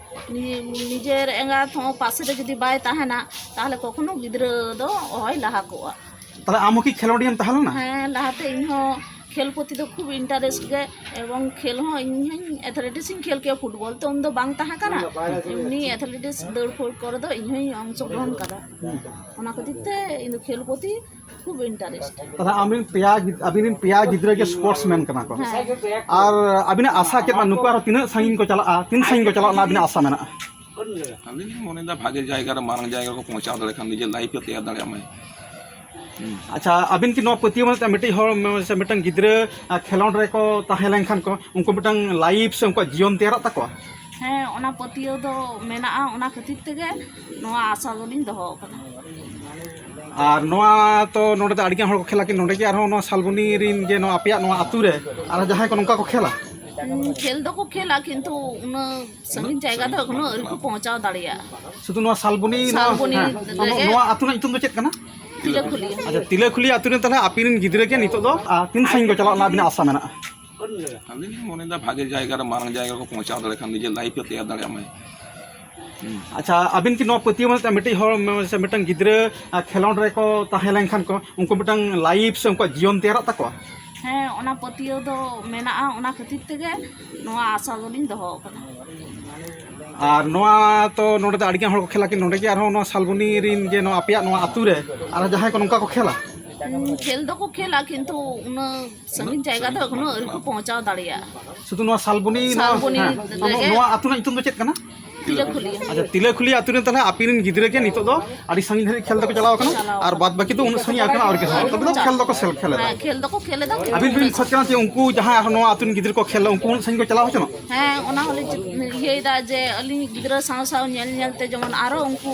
ᱱᱤ-, ᱱᱤᱡᱮᱨ ᱮᱸᱜᱟᱛ ᱦᱚᱸ ᱯᱟᱥᱮ ᱨᱮ ᱡᱩᱫᱤ ᱵᱟᱭ ᱛᱟᱦᱮᱱᱟ, ᱛᱟᱦᱚᱞᱮ ᱠᱚᱠᱷᱚᱱᱳ ᱜᱤᱫᱽᱨᱟᱹ ᱫᱚ ᱚᱦᱚᱭ ᱞᱟᱦᱟ ᱠᱚᱜᱼᱟ᱾ ᱛᱟᱦᱚᱞᱮ ᱟᱢ ᱦᱚᱸ ᱠᱤ ᱠᱷᱮᱞᱳᱰᱤᱭᱟᱹᱢ ᱛᱟᱦᱮᱸ ᱞᱮᱱᱟ? ᱦᱮᱸ, ᱞᱟᱦᱟᱛᱮ ᱤᱧᱦᱚᱸ ᱠᱷᱮᱞ ᱯᱨᱚᱛᱤ ᱫᱚ ᱠᱷᱩᱵ interest ᱜᱮ, ᱮᱵᱚᱝ ᱠᱷᱮᱞ ᱦᱚᱸ ᱤᱧ ᱦᱚᱸᱧ athletics ᱤᱧ ᱠᱷᱮᱞ ᱠᱮᱭᱟ᱾ ᱯᱷᱩᱴᱵᱚᱞ ᱛᱚ ᱩᱱᱫᱚ ᱵᱟᱝ ᱛᱟᱦᱮᱸ ᱠᱟᱱᱟ, ᱮᱢᱱᱤ athletics ᱫᱟᱹᱲ ᱯᱷᱟᱹᱲ ᱠᱚᱨᱮ ᱫᱚ ᱤᱧ ᱦᱚᱸᱧ ᱚᱝᱥᱚᱜᱨᱚᱦᱚᱱ ᱠᱟᱫᱟ᱾ ᱚᱱᱟ ᱠᱷᱟᱹᱛᱤᱨ ᱛᱮ ᱤᱧ ᱫᱚ ᱠᱷᱮᱞ ᱯᱨᱚᱛᱤ ᱠᱷᱩᱵ interest᱾ ᱛᱟᱦᱚᱞᱮ ᱟᱢ ᱨᱮᱱ ᱯᱮᱭᱟ ᱜᱤᱫ-, ᱟᱹᱵᱤᱱ ᱨᱮᱱ ᱯᱮᱭᱟ ᱜᱤᱫᱽᱨᱟᱹ ᱜᱮ sportsman ᱠᱟᱱᱟ ᱠᱚ᱾ ᱦᱮᱸ᱾ ᱟᱨ ᱟᱹᱵᱤᱱᱟᱜ ᱟᱥᱟ ᱪᱮᱫ? ᱱᱩᱠᱩ ᱟᱨᱦᱚᱸ ᱛᱤᱱᱟᱹᱜ ᱥᱟᱺᱜᱤᱧ ᱠᱚ ᱪᱟᱞᱟᱜᱼᱟ, ᱛᱤᱱ ᱥᱟᱺᱜᱤᱧ ᱠᱚ ᱪᱟᱞᱟᱜ ᱨᱮᱱᱟᱜ ᱟᱹᱵᱤᱱᱟᱜ ᱟᱥᱟ ᱢᱮᱱᱟᱜᱼᱟ? ᱟᱹᱞᱤᱧ ᱞᱤᱧ ᱢᱚᱱᱮᱭᱮᱫᱟ ᱵᱷᱟᱜᱮ ᱡᱟᱭᱜᱟ ᱨᱮ, ᱢᱟᱨᱟᱝ ᱡᱟᱭᱜᱟ ᱨᱮᱠᱚ ᱯᱳᱣᱪᱷᱟᱣ ᱫᱟᱲᱮᱭᱟᱜ ᱠᱷᱟᱱ ᱱᱤᱡᱮ life ᱮ ᱛᱮᱭᱟᱨ ᱫᱟᱲᱮᱭᱟᱜ ᱢᱟᱭ᱾ ᱦᱩᱸ᱾ ᱟᱪᱪᱷᱟ, ᱟᱹᱵᱤᱱ ᱠᱤ ᱱᱚᱣᱟ ᱯᱟᱹᱛᱭᱟᱹᱣ ᱢᱮᱱᱟᱜ ᱛᱟᱵᱤᱱᱟ ᱢᱤᱫᱴᱤᱡ ᱦᱚᱲ ᱢ-, ᱥᱮ ᱢᱤᱫᱴᱟᱝ ᱜᱤᱫᱽᱨᱟᱹ, ᱟ, ᱠᱷᱮᱞᱳᱰ ᱨᱮᱠᱚ ᱛᱟᱦᱮᱸ ᱞᱮᱱᱠᱷᱟᱱ ᱠᱚ, ᱩᱱᱠᱩ ᱢᱤᱫᱴᱟᱝ life ᱥᱮ ᱩᱱᱠᱩᱣᱟᱜ ᱡᱤᱭᱚᱱ ᱛᱮᱭᱟᱨᱚᱜ ᱛᱟᱠᱚᱣᱟ? ᱦᱮᱸ, ᱚᱱᱟ ᱯᱟᱹᱛᱭᱟᱹᱣ ᱫᱚ ᱢᱮᱱᱟᱜᱼᱟ, ᱚᱱᱟ ᱠᱷᱟᱹᱛᱤᱨ ᱛᱮᱜᱮ ᱱᱚᱣᱟ ᱟᱥᱟ ᱫᱚᱞᱤᱧ ᱫᱚᱦᱚ ᱟᱠᱟᱫᱟ᱾ ᱟᱨ ᱱᱚᱣᱟ ᱛᱚ ᱱᱚᱰᱮ ᱫᱚ ᱟᱹᱰᱤᱜᱟᱱ ᱦᱚᱲ ᱠᱚ ᱠᱷᱮᱞᱟ, ᱠᱤ ᱱᱚᱰᱮ ᱜᱮ ᱟᱨᱦᱚᱸ ᱱᱚᱣᱟ ᱥᱟᱞᱵᱚᱱᱤ ᱨᱤᱱ ᱡᱮ ᱱᱚᱣᱟ ᱟᱯᱮᱭᱟᱜ ᱱᱚᱣᱟ ᱟᱹᱛᱩ ᱨᱮ ᱟᱨᱦᱚᱸ ᱡᱟᱦᱟᱸᱭ ᱠᱚ ᱱᱚᱝᱠᱟ ᱠᱚ ᱠᱷᱮᱞᱟ? ᱦᱩᱸ, ᱠᱷᱮᱞ ᱫᱚᱠᱚ ᱠᱷᱮᱞᱟ, ᱠᱤᱱᱛᱩ ᱩᱱᱟᱹᱜ ᱥᱟᱺᱜᱤᱧ ᱡᱟᱭᱜᱟ ᱫᱚ ᱮᱠᱷᱚᱱᱳ ᱟᱹᱣᱨᱤ ᱠᱚ ᱯᱳᱣᱪᱷᱟᱣ ᱫᱟᱲᱮᱭᱟᱜᱼᱟ᱾ ᱥᱩᱫᱷᱩ ᱱᱚᱣᱟ ᱥᱟᱞᱵᱚᱱᱤ, ᱱᱚᱣᱟ, ᱥᱟᱞᱵᱚᱱᱤ ᱦᱮᱸ, ᱱᱚᱣᱟ, ᱨᱮᱜᱮ᱾ ᱱᱚᱣᱟ ᱟᱹᱛᱩ ᱨᱮᱱᱟᱜ ᱧᱩᱛᱩᱢ ᱫᱚ ᱪᱮᱫ ᱠᱟᱱᱟ? ᱛᱤᱞᱟᱹᱠᱷᱩᱞᱤ᱾ ᱟᱪᱪᱷᱟ, ᱛᱤᱞᱟᱹᱠᱷᱩᱞᱤ ᱟᱹᱛᱩ ᱨᱮᱱ ᱛᱟᱦᱚᱞᱮ ᱟᱯᱮ ᱨᱮᱱ ᱜᱤᱫᱽᱨᱟᱹ ᱜᱮ ᱱᱤᱛᱚᱜ ᱫᱚ, ᱟ, ᱛᱤᱱ ᱥᱟᱺᱜᱤᱧ ᱠᱚ ᱪᱟᱞᱟᱜ ᱨᱮᱱᱟᱜ ᱟᱹᱵᱤᱱᱟᱜ ᱟᱥᱟ ᱢᱮᱱᱟᱜᱼᱟ? ᱟᱹᱞᱤᱧ ᱞᱤᱧ ᱢᱚᱱᱮᱭᱮᱫᱟ ᱵᱷᱟᱜᱮ ᱡᱟᱭᱜᱟ ᱨᱮ, ᱢᱟᱨᱟᱝ ᱡᱟᱭᱜᱟ ᱨᱮᱠᱚ ᱯᱳᱣᱪᱷᱟᱣ ᱫᱟᱲᱮᱭᱟᱜ ᱠᱷᱟᱱ ᱱᱤᱡᱮ life ᱮ ᱛᱮᱭᱟᱨ ᱫᱟᱲᱮᱭᱟᱜ ᱢᱟᱭ᱾ ᱦᱩᱸ᱾ ᱟᱪᱪᱷᱟ, ᱟᱹᱵᱤᱱ ᱠᱤ ᱱᱚᱣᱟ ᱯᱟᱹᱛᱭᱟᱹᱣ ᱢᱮᱱᱟᱜ ᱛᱟᱵᱤᱱᱟ ᱢᱤᱫᱴᱤᱡ ᱦᱚᱲ ᱢ-, ᱥᱮ ᱢᱤᱫᱴᱟᱝ ᱜᱤᱫᱽᱨᱟᱹ, ᱟ, ᱠᱷᱮᱞᱳᱰ ᱨᱮᱠᱚ ᱛᱟᱦᱮᱸ ᱞᱮᱱᱠᱷᱟᱱ ᱠᱚ, ᱩᱱᱠᱩ ᱢᱤᱫᱴᱟᱝ life ᱥᱮ ᱩᱱᱠᱩᱣᱟᱜ ᱡᱤᱭᱚᱱ ᱛᱮᱭᱟᱨᱚᱜ ᱛᱟᱠᱚᱣᱟ? ᱦᱮᱸ, ᱚᱱᱟ ᱯᱟᱹᱛᱭᱟᱹᱣ ᱫᱚ ᱢᱮᱱᱟᱜᱼᱟ, ᱚᱱᱟ ᱠᱷᱟᱹᱛᱤᱨ ᱛᱮᱜᱮ ᱱᱚᱣᱟ ᱟᱥᱟ ᱫᱚᱞᱤᱧ ᱫᱚᱦᱚ ᱟᱠᱟᱫᱟ᱾ ᱟᱨ ᱱᱚᱣᱟ ᱛᱚ ᱱᱚᱰᱮ ᱫᱚ ᱟᱹᱰᱤᱜᱟᱱ ᱦᱚᱲ ᱠᱚ ᱠᱷᱮᱞᱟ, ᱠᱤ ᱱᱚᱰᱮ ᱜᱮ ᱟᱨᱦᱚᱸ ᱱᱚᱣᱟ ᱥᱟᱞᱵᱚᱱᱤ ᱨᱤᱱ ᱡᱮ ᱱᱚᱣᱟ ᱟᱯᱮᱭᱟᱜ ᱱᱚᱣᱟ ᱟᱹᱛᱩ ᱨᱮ ᱟᱨᱦᱚᱸ ᱡᱟᱦᱟᱸᱭ ᱠᱚ ᱱᱚᱝᱠᱟ ᱠᱚ ᱠᱷᱮᱞᱟ? ᱦᱩᱸ, ᱠᱷᱮᱞ ᱫᱚᱠᱚ ᱠᱷᱮᱞᱟ, ᱠᱤᱱᱛᱩ ᱩᱱᱟᱹᱜ ᱥᱟᱺᱜᱤᱧ ᱡᱟᱭᱜᱟ ᱫᱚ ᱮᱠᱷᱚᱱᱳ ᱟᱹᱣᱨᱤ ᱠᱚ ᱯᱳᱣᱪᱷᱟᱣ ᱫᱟᱲᱮᱭᱟᱜᱼᱟ᱾ ᱥᱩᱫᱷᱩ ᱱᱚᱣᱟ ᱥᱟᱞᱵᱚᱱᱤ, ᱱᱚᱣᱟ, ᱥᱟᱞᱵᱚᱱᱤ ᱦᱮᱸ, ᱱᱚᱣᱟ, ᱨᱮᱜᱮ᱾ ᱱᱚᱣᱟ ᱟᱹᱛᱩ ᱨᱮᱱᱟᱜ ᱧᱩᱛᱩᱢ ᱫᱚ ᱪᱮᱫ ᱠᱟᱱᱟ? ᱛᱤᱞᱟᱹᱠᱷᱩᱞᱤ᱾ ᱟᱪᱪᱷᱟ, ᱛᱤᱞᱟᱹᱠᱷᱩᱞᱤ ᱟᱹᱛᱩ ᱨᱮᱱ ᱛᱟᱦᱚᱞᱮ ᱟᱯᱮ ᱨᱮᱱ ᱜᱤᱫᱽᱨᱟᱹ ᱜᱮ ᱱᱤᱛᱚᱜ ᱫᱚ ᱟᱹᱰᱤ ᱥᱟᱺᱜᱤᱧ ᱫᱷᱟᱹᱨᱤᱡ ᱠᱷᱮᱞ ᱫᱚᱠᱚ ᱪᱟᱞᱟᱣ ᱟᱠᱟᱱᱟ, ᱪᱟᱞᱟᱣ ᱟᱨ ᱟᱠᱟᱱᱟ᱾ ᱵᱟᱫ ᱵᱟᱹᱠᱤ ᱫᱚ ᱩᱱᱟᱹᱜ ᱥᱟᱺᱜᱤᱧ ᱮᱠᱷᱚᱱᱳ ᱟᱹᱣᱨᱤ ᱠᱚ ᱥᱮᱱᱚᱜᱼᱟ, ᱛᱚᱵᱮ ᱫᱚ ᱠᱷᱮᱞ ᱫᱚᱠᱚ ᱥᱮᱞ ᱠᱷᱮᱞ ᱮᱫᱟ᱾ ᱦᱮᱸ, ᱠᱷᱮᱞ ᱫᱚᱠᱚ ᱠᱷᱮᱞ ᱮᱫᱟ, ᱠᱤᱱᱛᱩ ᱟᱹᱵᱤᱱ ᱵᱤᱱ ᱠᱷᱚᱡᱽ ᱠᱟᱱᱟ ᱡᱮ ᱩᱱᱠᱩ ᱡᱟᱦᱟᱸᱭ ᱟᱨᱦᱚᱸ ᱱᱚᱣᱟ ᱟᱹᱛᱩ ᱨᱮᱱ ᱜᱤᱫᱽᱨᱟᱹ ᱠᱚ ᱠᱷᱮᱞ ᱮᱫᱟ, ᱩᱱᱠᱩ ᱩᱱᱟᱹᱜ ᱥᱟᱺᱜᱤᱧ ᱠᱚ ᱪᱟᱞᱟᱣ ᱦᱚᱪᱚᱱᱚᱜ? ᱦᱮᱸ, ᱚᱱᱟ ᱦᱚᱸᱞᱤᱧ ᱪᱤ-, ᱤᱭᱟᱹᱭᱮᱫᱟ ᱡᱮ ᱟᱹᱞᱤᱧ ᱜᱤᱫᱽᱨᱟᱹ ᱥᱟᱶ ᱥᱟᱶ ᱧᱮᱞ ᱧᱮᱞ ᱛᱮ ᱡᱮᱢᱚᱱ ᱟᱨᱚ ᱩᱱᱠᱩ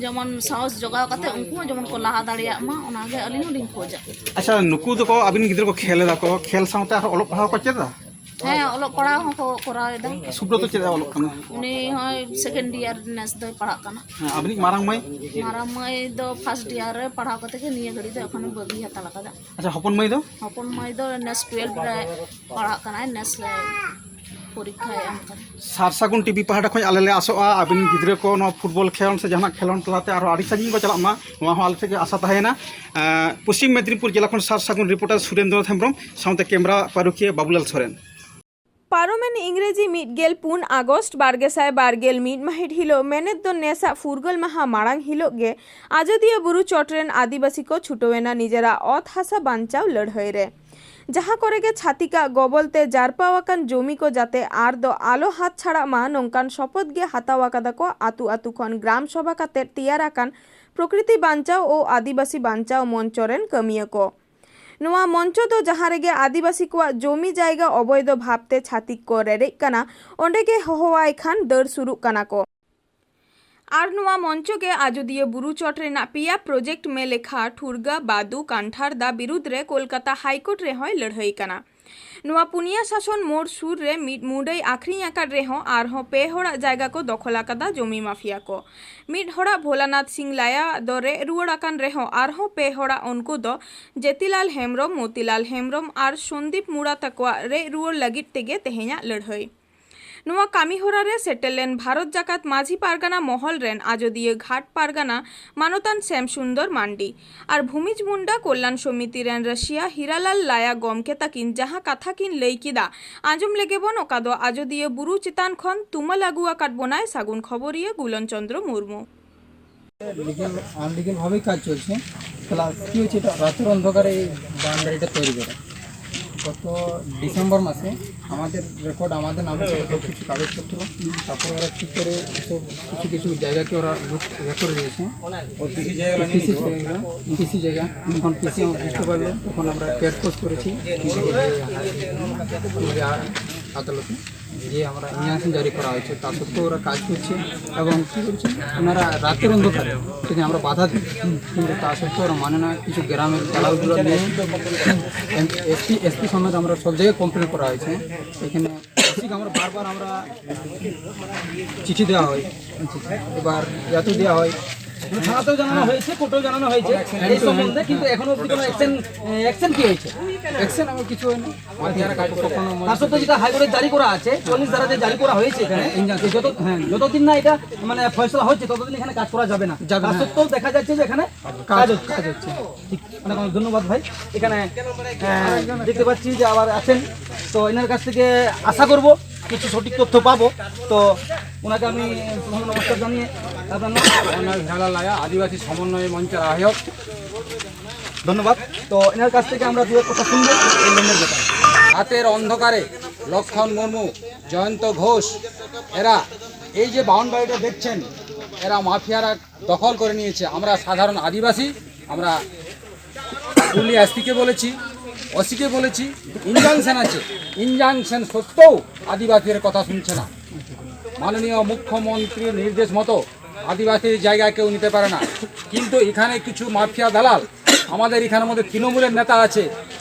ᱡᱮᱢᱚᱱ ᱥᱟᱦᱚᱥ ᱡᱚᱜᱟᱣ ᱠᱟᱛᱮ ᱩᱱᱠᱩ ᱦᱚᱸ ᱡᱮᱢᱚᱱ ᱠᱚ ᱞᱟᱦᱟ ᱫᱟᱲᱮᱭᱟᱜ ᱢᱟ, ᱚᱱᱟᱜᱮ ᱟᱹᱞᱤᱧ ᱦᱚᱸᱞᱤᱧ ᱠᱷᱚᱡᱟ᱾ ᱟᱪᱪᱷᱟ, ᱱᱩᱠᱩ ᱫᱚᱠᱚ, ᱟᱹᱵᱤᱱ ᱜᱤᱫᱽᱨᱟᱹ ᱠᱚ ᱠᱷᱮᱞ ᱮᱫᱟ ᱠᱚ, ᱠᱷᱮᱞ ᱥᱟᱶᱛᱮ ᱟᱨᱦᱚᱸ ᱚᱞᱚᱜ ᱯᱟᱲᱦᱟᱣ ᱠᱚ ᱪᱮᱫ ᱮᱫᱟ? ᱦᱮᱸ, ᱚᱞᱚᱜ ᱯᱟᱲᱦᱟᱣ ᱦᱚᱸᱠᱚ ᱠᱚᱨᱟᱣ ᱮᱫᱟ᱾ ᱥᱩᱵᱨᱚᱛ ᱪᱮᱫ ᱮ ᱚᱞᱚᱜ ᱠᱟᱱᱟ? ᱩᱱᱤ ᱦᱚᱸ ᱥᱮᱠᱮᱱᱰ ᱤᱭᱟᱨ ᱱᱮᱥ ᱫᱚᱭ ᱯᱟᱲᱦᱟᱜ ᱠᱟᱱᱟ᱾ ᱦᱮᱸ, ᱟᱵᱤᱱᱤᱡ ᱢᱟᱨᱟᱝ ᱢᱟᱹᱭ? ᱢᱟᱨᱟᱝ ᱢᱟᱹᱭ ᱫᱚ ᱯᱷᱟᱥᱴ ᱤᱭᱟᱨ ᱨᱮ ᱯᱟᱲᱦᱟᱣ ᱠᱟᱛᱮ ᱜᱮ ᱱᱤᱭᱟᱹ ᱜᱷᱟᱹᱲᱤᱡ ᱫᱚ ᱮᱠᱷᱚᱱ ᱵᱟᱹᱜᱤ ᱦᱟᱛᱟᱲ ᱟᱠᱟᱫᱟ᱾ ᱟᱪᱪᱷᱟ, ᱦᱚᱯᱚᱱ ᱢᱟᱹᱭ ᱫᱚ? ᱦᱚᱯᱚᱱ ᱢᱟᱹᱭ ᱫᱚ ᱱᱮᱥ ᱴᱩᱭᱮᱞᱵᱷ ᱨᱮ ᱯᱟᱲᱦᱟᱜ ᱠᱟᱱᱟᱭ, ᱱᱮᱥ ᱞᱮ ᱯᱚᱨᱤᱠᱠᱷᱟᱭ ᱮᱢ ᱠᱟᱱᱟ᱾ ᱥᱟᱨ ᱥᱟᱹᱜᱩᱱ ᱴᱤᱵᱷᱤ ᱯᱟᱦᱴᱟ ᱠᱷᱚᱱ ᱟᱞᱮ ᱞᱮ ᱟᱥᱚᱜᱼᱟ, ᱟᱹᱵᱤᱱ ᱜᱤᱫᱽᱨᱟᱹ ᱠᱚ ᱱᱚᱣᱟ ᱯᱷᱩᱴᱵᱚᱞ ᱠᱷᱮᱞᱳᱸᱰ ᱥᱮ ᱡᱟᱦᱟᱱᱟᱜ ᱠᱷᱮᱞᱳᱸᱰ ᱛᱟᱞᱟᱛᱮ ᱟᱨᱦᱚᱸ ᱟᱹᱰᱤ ᱥᱟᱺᱜᱤᱧ ᱠᱚ ᱪᱟᱞᱟᱜ ᱢᱟ, ᱱᱚᱣᱟ ᱦᱚᱸ ᱟᱞᱮ ᱴᱷᱮᱱ ᱜᱮ ᱟᱥᱟ ᱛᱟᱦᱮᱸᱭᱮᱱᱟ᱾ ᱮᱸ, ᱯᱚᱥᱪᱤᱢ ᱢᱮᱫᱽᱱᱤᱯᱩᱨ ᱡᱮᱞᱟ ᱠᱷᱚᱱ ᱥᱟᱨ ᱥᱟᱹᱜᱩᱱ ᱨᱤᱯᱳᱨᱴᱟᱨ ᱥᱩᱨᱮᱱᱫᱨᱚ ᱦᱮᱢᱵᱨᱚᱢ ᱥᱟᱶᱛᱮ ᱠᱮᱢᱨᱟ ᱯᱟᱹᱨᱩᱠᱷᱤᱭᱟᱹ ᱵᱟᱵᱩᱞᱟᱞ ᱥᱚᱨᱮᱱ᱾ ᱯᱟᱨᱚᱢᱮᱱ ᱤᱝᱨᱮᱡᱤ ᱢᱤᱫ ᱜᱮᱞ ᱯᱩᱱ ᱟᱜᱚᱥᱴ ᱵᱟᱨ ᱜᱮᱥᱟᱭ ᱵᱟᱨ ᱜᱮᱞ ᱢᱤᱫ ᱢᱟᱹᱦᱤᱛ ᱦᱤᱞᱳᱜ, ᱢᱮᱱᱮᱛ ᱫᱚ ᱱᱮᱥᱟᱜ ᱯᱷᱩᱨᱜᱟᱹᱞ ᱢᱟᱦᱟ ᱢᱟᱲᱟᱝ ᱦᱤᱞᱳᱜ ᱜᱮ, ᱟᱡᱚᱫᱤᱭᱟᱹ ᱵᱩᱨᱩ ᱪᱚᱴ ᱨᱮᱱ ᱟᱹᱫᱤᱵᱟᱹᱥᱤ ᱠᱚ ᱪᱷᱩᱴᱟᱹᱣ ᱮᱱᱟ ᱱᱤᱡᱮᱨᱟᱜ ᱚᱛ ᱦᱟᱥᱟ ᱵᱟᱧᱪᱟᱣ ᱞᱟᱹᱲᱦᱟᱹᱭ ᱨᱮ᱾ ᱡᱟᱦᱟᱸ ᱠᱚᱨᱮ ᱜᱮ ᱪᱷᱟᱹᱛᱤᱠᱟᱜ ᱜᱚᱵᱚᱞ ᱛᱮ ᱡᱟᱨᱯᱟᱣ ᱟᱠᱟᱱ ᱡᱚᱢᱤ ᱠᱚ ᱡᱟᱛᱮ ᱟᱨ ᱫᱚ ᱟᱞᱚ ᱦᱟᱛ ᱪᱷᱟᱲᱟᱜ ᱢᱟ, ᱱᱚᱝᱠᱟᱱ ᱥᱚᱯᱚᱛ ᱜᱮ ᱦᱟᱛᱟᱣ ᱟᱠᱟᱫᱟ ᱠᱚ ᱟᱹᱛᱩ ᱟᱹᱛᱩ ᱠᱷᱚᱱ ᱜᱨᱟᱢ ᱥᱚᱵᱷᱟ ᱠᱟᱛᱮ ᱛᱮᱭᱟᱨ ᱟᱠᱟᱱ ᱯᱨᱚᱠᱨᱤᱛᱤ ᱵᱟᱧᱪᱟᱣ ᱳ ᱟᱹᱫᱤᱵᱟᱹᱥᱤ ᱵᱟᱧᱪᱟᱣ ᱢᱚᱧᱪᱚ ᱨᱮᱱ ᱠᱟᱹᱢᱤᱭᱟᱹ ᱠᱚ᱾ ᱱᱚᱣᱟ ᱢᱚᱧᱪᱚ ᱫᱚ ᱡᱟᱦᱟᱸ ᱨᱮᱜᱮ ᱟᱹᱫᱤᱵᱟᱹᱥᱤ ᱠᱚᱣᱟᱜ ᱡᱚᱢᱤ ᱡᱟᱭᱜᱟ ᱚᱵᱚᱭᱫᱷᱚ ᱵᱷᱟᱵᱽᱛᱮ ᱪᱷᱟᱹᱛᱤᱠ ᱠᱚ ᱨᱮᱨᱮᱡ ᱠᱟᱱᱟ, ᱚᱸᱰᱮ ᱜᱮ ᱦᱚᱦᱚᱣᱟᱭ ᱠᱷᱟᱱ ᱫᱟᱹᱲ ᱥᱩᱨᱩᱜ ᱠᱟᱱᱟ ᱠᱚ᱾ ᱟᱨ ᱱᱚᱣᱟ ᱢᱚᱧᱪᱚ ᱜᱮ ᱟᱡᱚᱫᱤᱭᱟᱹ ᱵᱩᱨᱩ ᱪᱚᱴ ᱨᱮᱱᱟᱜ ᱯᱮᱭᱟ ᱯᱨᱚᱡᱮᱠᱴ ᱢᱮᱞᱮᱠᱷᱟ, ᱴᱷᱩᱨᱜᱟ, ᱵᱟᱫᱩ, ᱠᱟᱱᱴᱷᱟᱨ ᱫᱟ ᱵᱤᱨᱩᱫᱽ ᱨᱮ ᱠᱳᱞᱠᱟᱛᱟ ᱦᱟᱭᱠᱳᱨᱴ ᱨᱮᱦᱚᱸᱭ ᱞᱟᱹᱲᱦᱟᱹᱭ ᱠᱟᱱᱟ᱾ ᱱᱚᱣᱟ ᱯᱩᱱᱭᱟ ᱥᱟᱥᱚᱱ ᱢᱳᱲ ᱥᱩᱨ ᱨᱮ ᱢᱤᱫ ᱢᱩᱸᱰᱟᱹᱭ ᱟᱠᱷᱨᱤᱧ ᱟᱠᱟᱫ ᱨᱮᱦᱚᱸ ᱟᱨᱦᱚᱸ ᱯᱮ ᱦᱚᱲᱟᱜ ᱡᱟᱭᱜᱟ ᱠᱚ ᱫᱚᱠᱷᱚᱞ ᱟᱠᱟᱫᱟ ᱡᱚᱢᱤ ᱢᱟᱯᱷᱤᱭᱟ ᱠᱚ᱾ ᱢᱤᱫ ᱦᱚᱲᱟᱜ ᱵᱷᱳᱞᱟᱱᱟᱛᱷ ᱥᱤᱝ ᱞᱟᱭᱟ ᱫᱚ ᱨᱮᱡ ᱨᱩᱣᱟᱹᱲ ᱟᱠᱟᱱ ᱨᱮᱦᱚᱸ ᱟᱨᱦᱚᱸ ᱯᱮ ᱦᱚᱲᱟᱜ ᱩᱱᱠᱩ ᱫᱚ ᱡᱮᱛᱤᱞᱟᱞ ᱦᱮᱢᱵᱨᱚᱢ, ᱢᱚᱛᱤᱞᱟᱞ ᱦᱮᱢᱵᱨᱚᱢ ᱟᱨ ᱥᱚᱱᱫᱤᱯ ᱢᱩᱲᱟ ᱛᱟᱠᱚᱣᱟᱜ ᱨᱮᱡ ᱨᱩᱣᱟᱹᱲ ᱞᱟᱹᱜᱤᱫ ᱛᱮᱜᱮ ᱛᱮᱦᱮᱧᱟᱜ ᱞᱟᱹᱲᱦᱟᱹᱭ᱾ ᱱᱚᱣᱟ ᱠᱟᱹᱢᱤ ᱦᱚᱨᱟ ᱨᱮ ᱥᱮᱴᱮᱨ ᱞᱮᱱ ᱵᱷᱟᱨᱚᱛ ᱡᱟᱠᱟᱛ ᱢᱟᱹᱡᱷᱤ ᱯᱟᱨᱜᱟᱱᱟ ᱢᱚᱦᱚᱞ ᱨᱮᱱ ᱟᱡᱚᱫᱤᱭᱟᱹ ᱜᱷᱟᱴ ᱯᱟᱨᱜᱟᱱᱟ ᱢᱟᱱᱚᱛᱟᱱ ᱥᱮᱢ ᱥᱩᱱᱫᱚᱨ ᱢᱟᱱᱰᱤ ᱟᱨ ᱵᱷᱩᱢᱤᱡᱽ ᱢᱩᱱᱰᱟ ᱠᱚᱞᱞᱟᱱ ᱥᱚᱢᱤᱛᱤ ᱨᱮᱱ ᱨᱟᱹᱥᱤᱭᱟ ᱦᱤᱨᱟᱞᱟᱞ ᱞᱟᱭᱟ ᱜᱚᱢᱠᱮ ᱛᱟᱹᱠᱤᱱ ᱡᱟᱦᱟᱸ ᱠᱟᱛᱷᱟ ᱠᱤᱱ ᱞᱟᱹᱭ ᱠᱮᱫᱟ, ᱟᱸᱡᱚᱢ ᱞᱮᱜᱮ ᱵᱚᱱ ᱚᱠᱟ ᱫᱚ ᱟᱡᱚᱫᱤᱭᱟᱹ ᱵᱩᱨᱩ ᱪᱮᱛᱟᱱ ᱠᱷᱚᱱ ᱛᱩᱢᱟᱹᱞ ᱟᱹᱜᱩ ᱟᱠᱟᱫ ᱵᱚᱱᱟᱭ ᱥᱟᱹᱜᱩᱱ ᱠᱷᱚᱵᱚᱨᱤᱭᱟᱹ ᱜᱩᱞᱚᱱ ᱪᱚᱸᱫᱽᱨᱚ ᱢᱩᱨᱢᱩ᱾ লিগ্যাল আনলিগ্যাল ভাবেই কাজ চলছে। প্লাস কি হয়েছে, এটা রাতের অন্ধকারে এই বাউন্ডারিটা তৈরি করে। গত ডিসেম্বর মাসে আমাদের রেকর্ড, আমাদের নামে ছিল সব কিছু কাগজপত্র। তারপরে ওরা কী করে সব কিছু কিছু জায়গাকে ওরা লুট ইয়ে করে দিয়েছে। ও পিসি জায়গা, পিসি জায়গা, পিসি জায়গা। যখন পিসি আমার বুঝতে পারলো, তখন আমরা কেস পোস্ট করেছি আদালতে। যে আমরা ইনজাংশন জারি করা হয়েছে, তা সত্ত্বেও ওরা কাজ করছে এবং কী করছে, ওনারা রাতের অন্ধকারে যদি আমরা বাধা দিই, কিন্তু তা সত্ত্বেও ওরা মানে না। কিছু গ্রামের দালালগুলো নিয়ে এসপি এসপি সমেত আমরা সব জায়গায় কমপ্লেন করা হয়েছে। এখানে ঠিক আমরা বারবার আমরা চিঠি দেওয়া হয়, এবার ইয়াতে দেওয়া হয়। থানাতেও জানানো হয়েছে, কোর্টেও জানানো হয়েছে এই সম্বন্ধে, কিন্তু এখনো অবধি কোনো অ্যাকশন অ্যাকশন কি হয়েছে? অ্যাকশন আমার কিছু হয়নি। মাফিয়ারা কাজ করে। তা সত্ত্বেও যেটা হাইকোর্টে জারি করা আছে, চুয়াল্লিশ ধারা যে জারি করা হয়েছে এখানে, যে যত হ্যাঁ যতদিন না এটা মানে ফয়সলা হচ্ছে ততদিন এখানে কাজ করা যাবে না। যাবে তা না। সত্ত্বেও দেখা যাচ্ছে যে এখানে কাজ কাজ হচ্ছে। কাজ হচ্ছে। ঠিক, অনেক অনেক ধন্যবাদ ভাই। এখানে আহ, দেখতে পাচ্ছি যে আবার আছেন, তো এনার কাছ থেকে আশা করব কিছু সঠিক তথ্য পাবো। তো ওনাকে আমি প্রথমে নমস্কার জানিয়ে আপনার নাম? আমার নাম হেলাল রায়া, আদিবাসী সমন্বয় মঞ্চের আহ্বায়ক। ধন্যবাদ। তো এনার কাছ থেকে আমরা দু এক কথা শুনবো এই লোনের ব্যাপারে। রাতের অন্ধকারে লক্ষণ মুর্মু, জয়ন্ত ঘোষ, এরা এই যে বাউন্ডারিটা দেখছেন, এরা মাফিয়ারা দখল করে নিয়েছে। আমরা সাধারণ আদিবাসী, আমরা পুরুলিয়া এসপিকে বলেছি, ওসিকে বলেছি, ইনজাংশন আছে, ইনজাংশন সত্ত্বেও আদিবাসীদের কথা শুনছে না। মাননীয় মুখ্যমন্ত্রীর নির্দেশ মতো আদিবাসীর জায়গা কেউ নিতে পারে না। কিন্তু এখানে কিছু মাফিয়া দালাল, আমাদের এখানের মধ্যে তৃণমূলের নেতা আছে,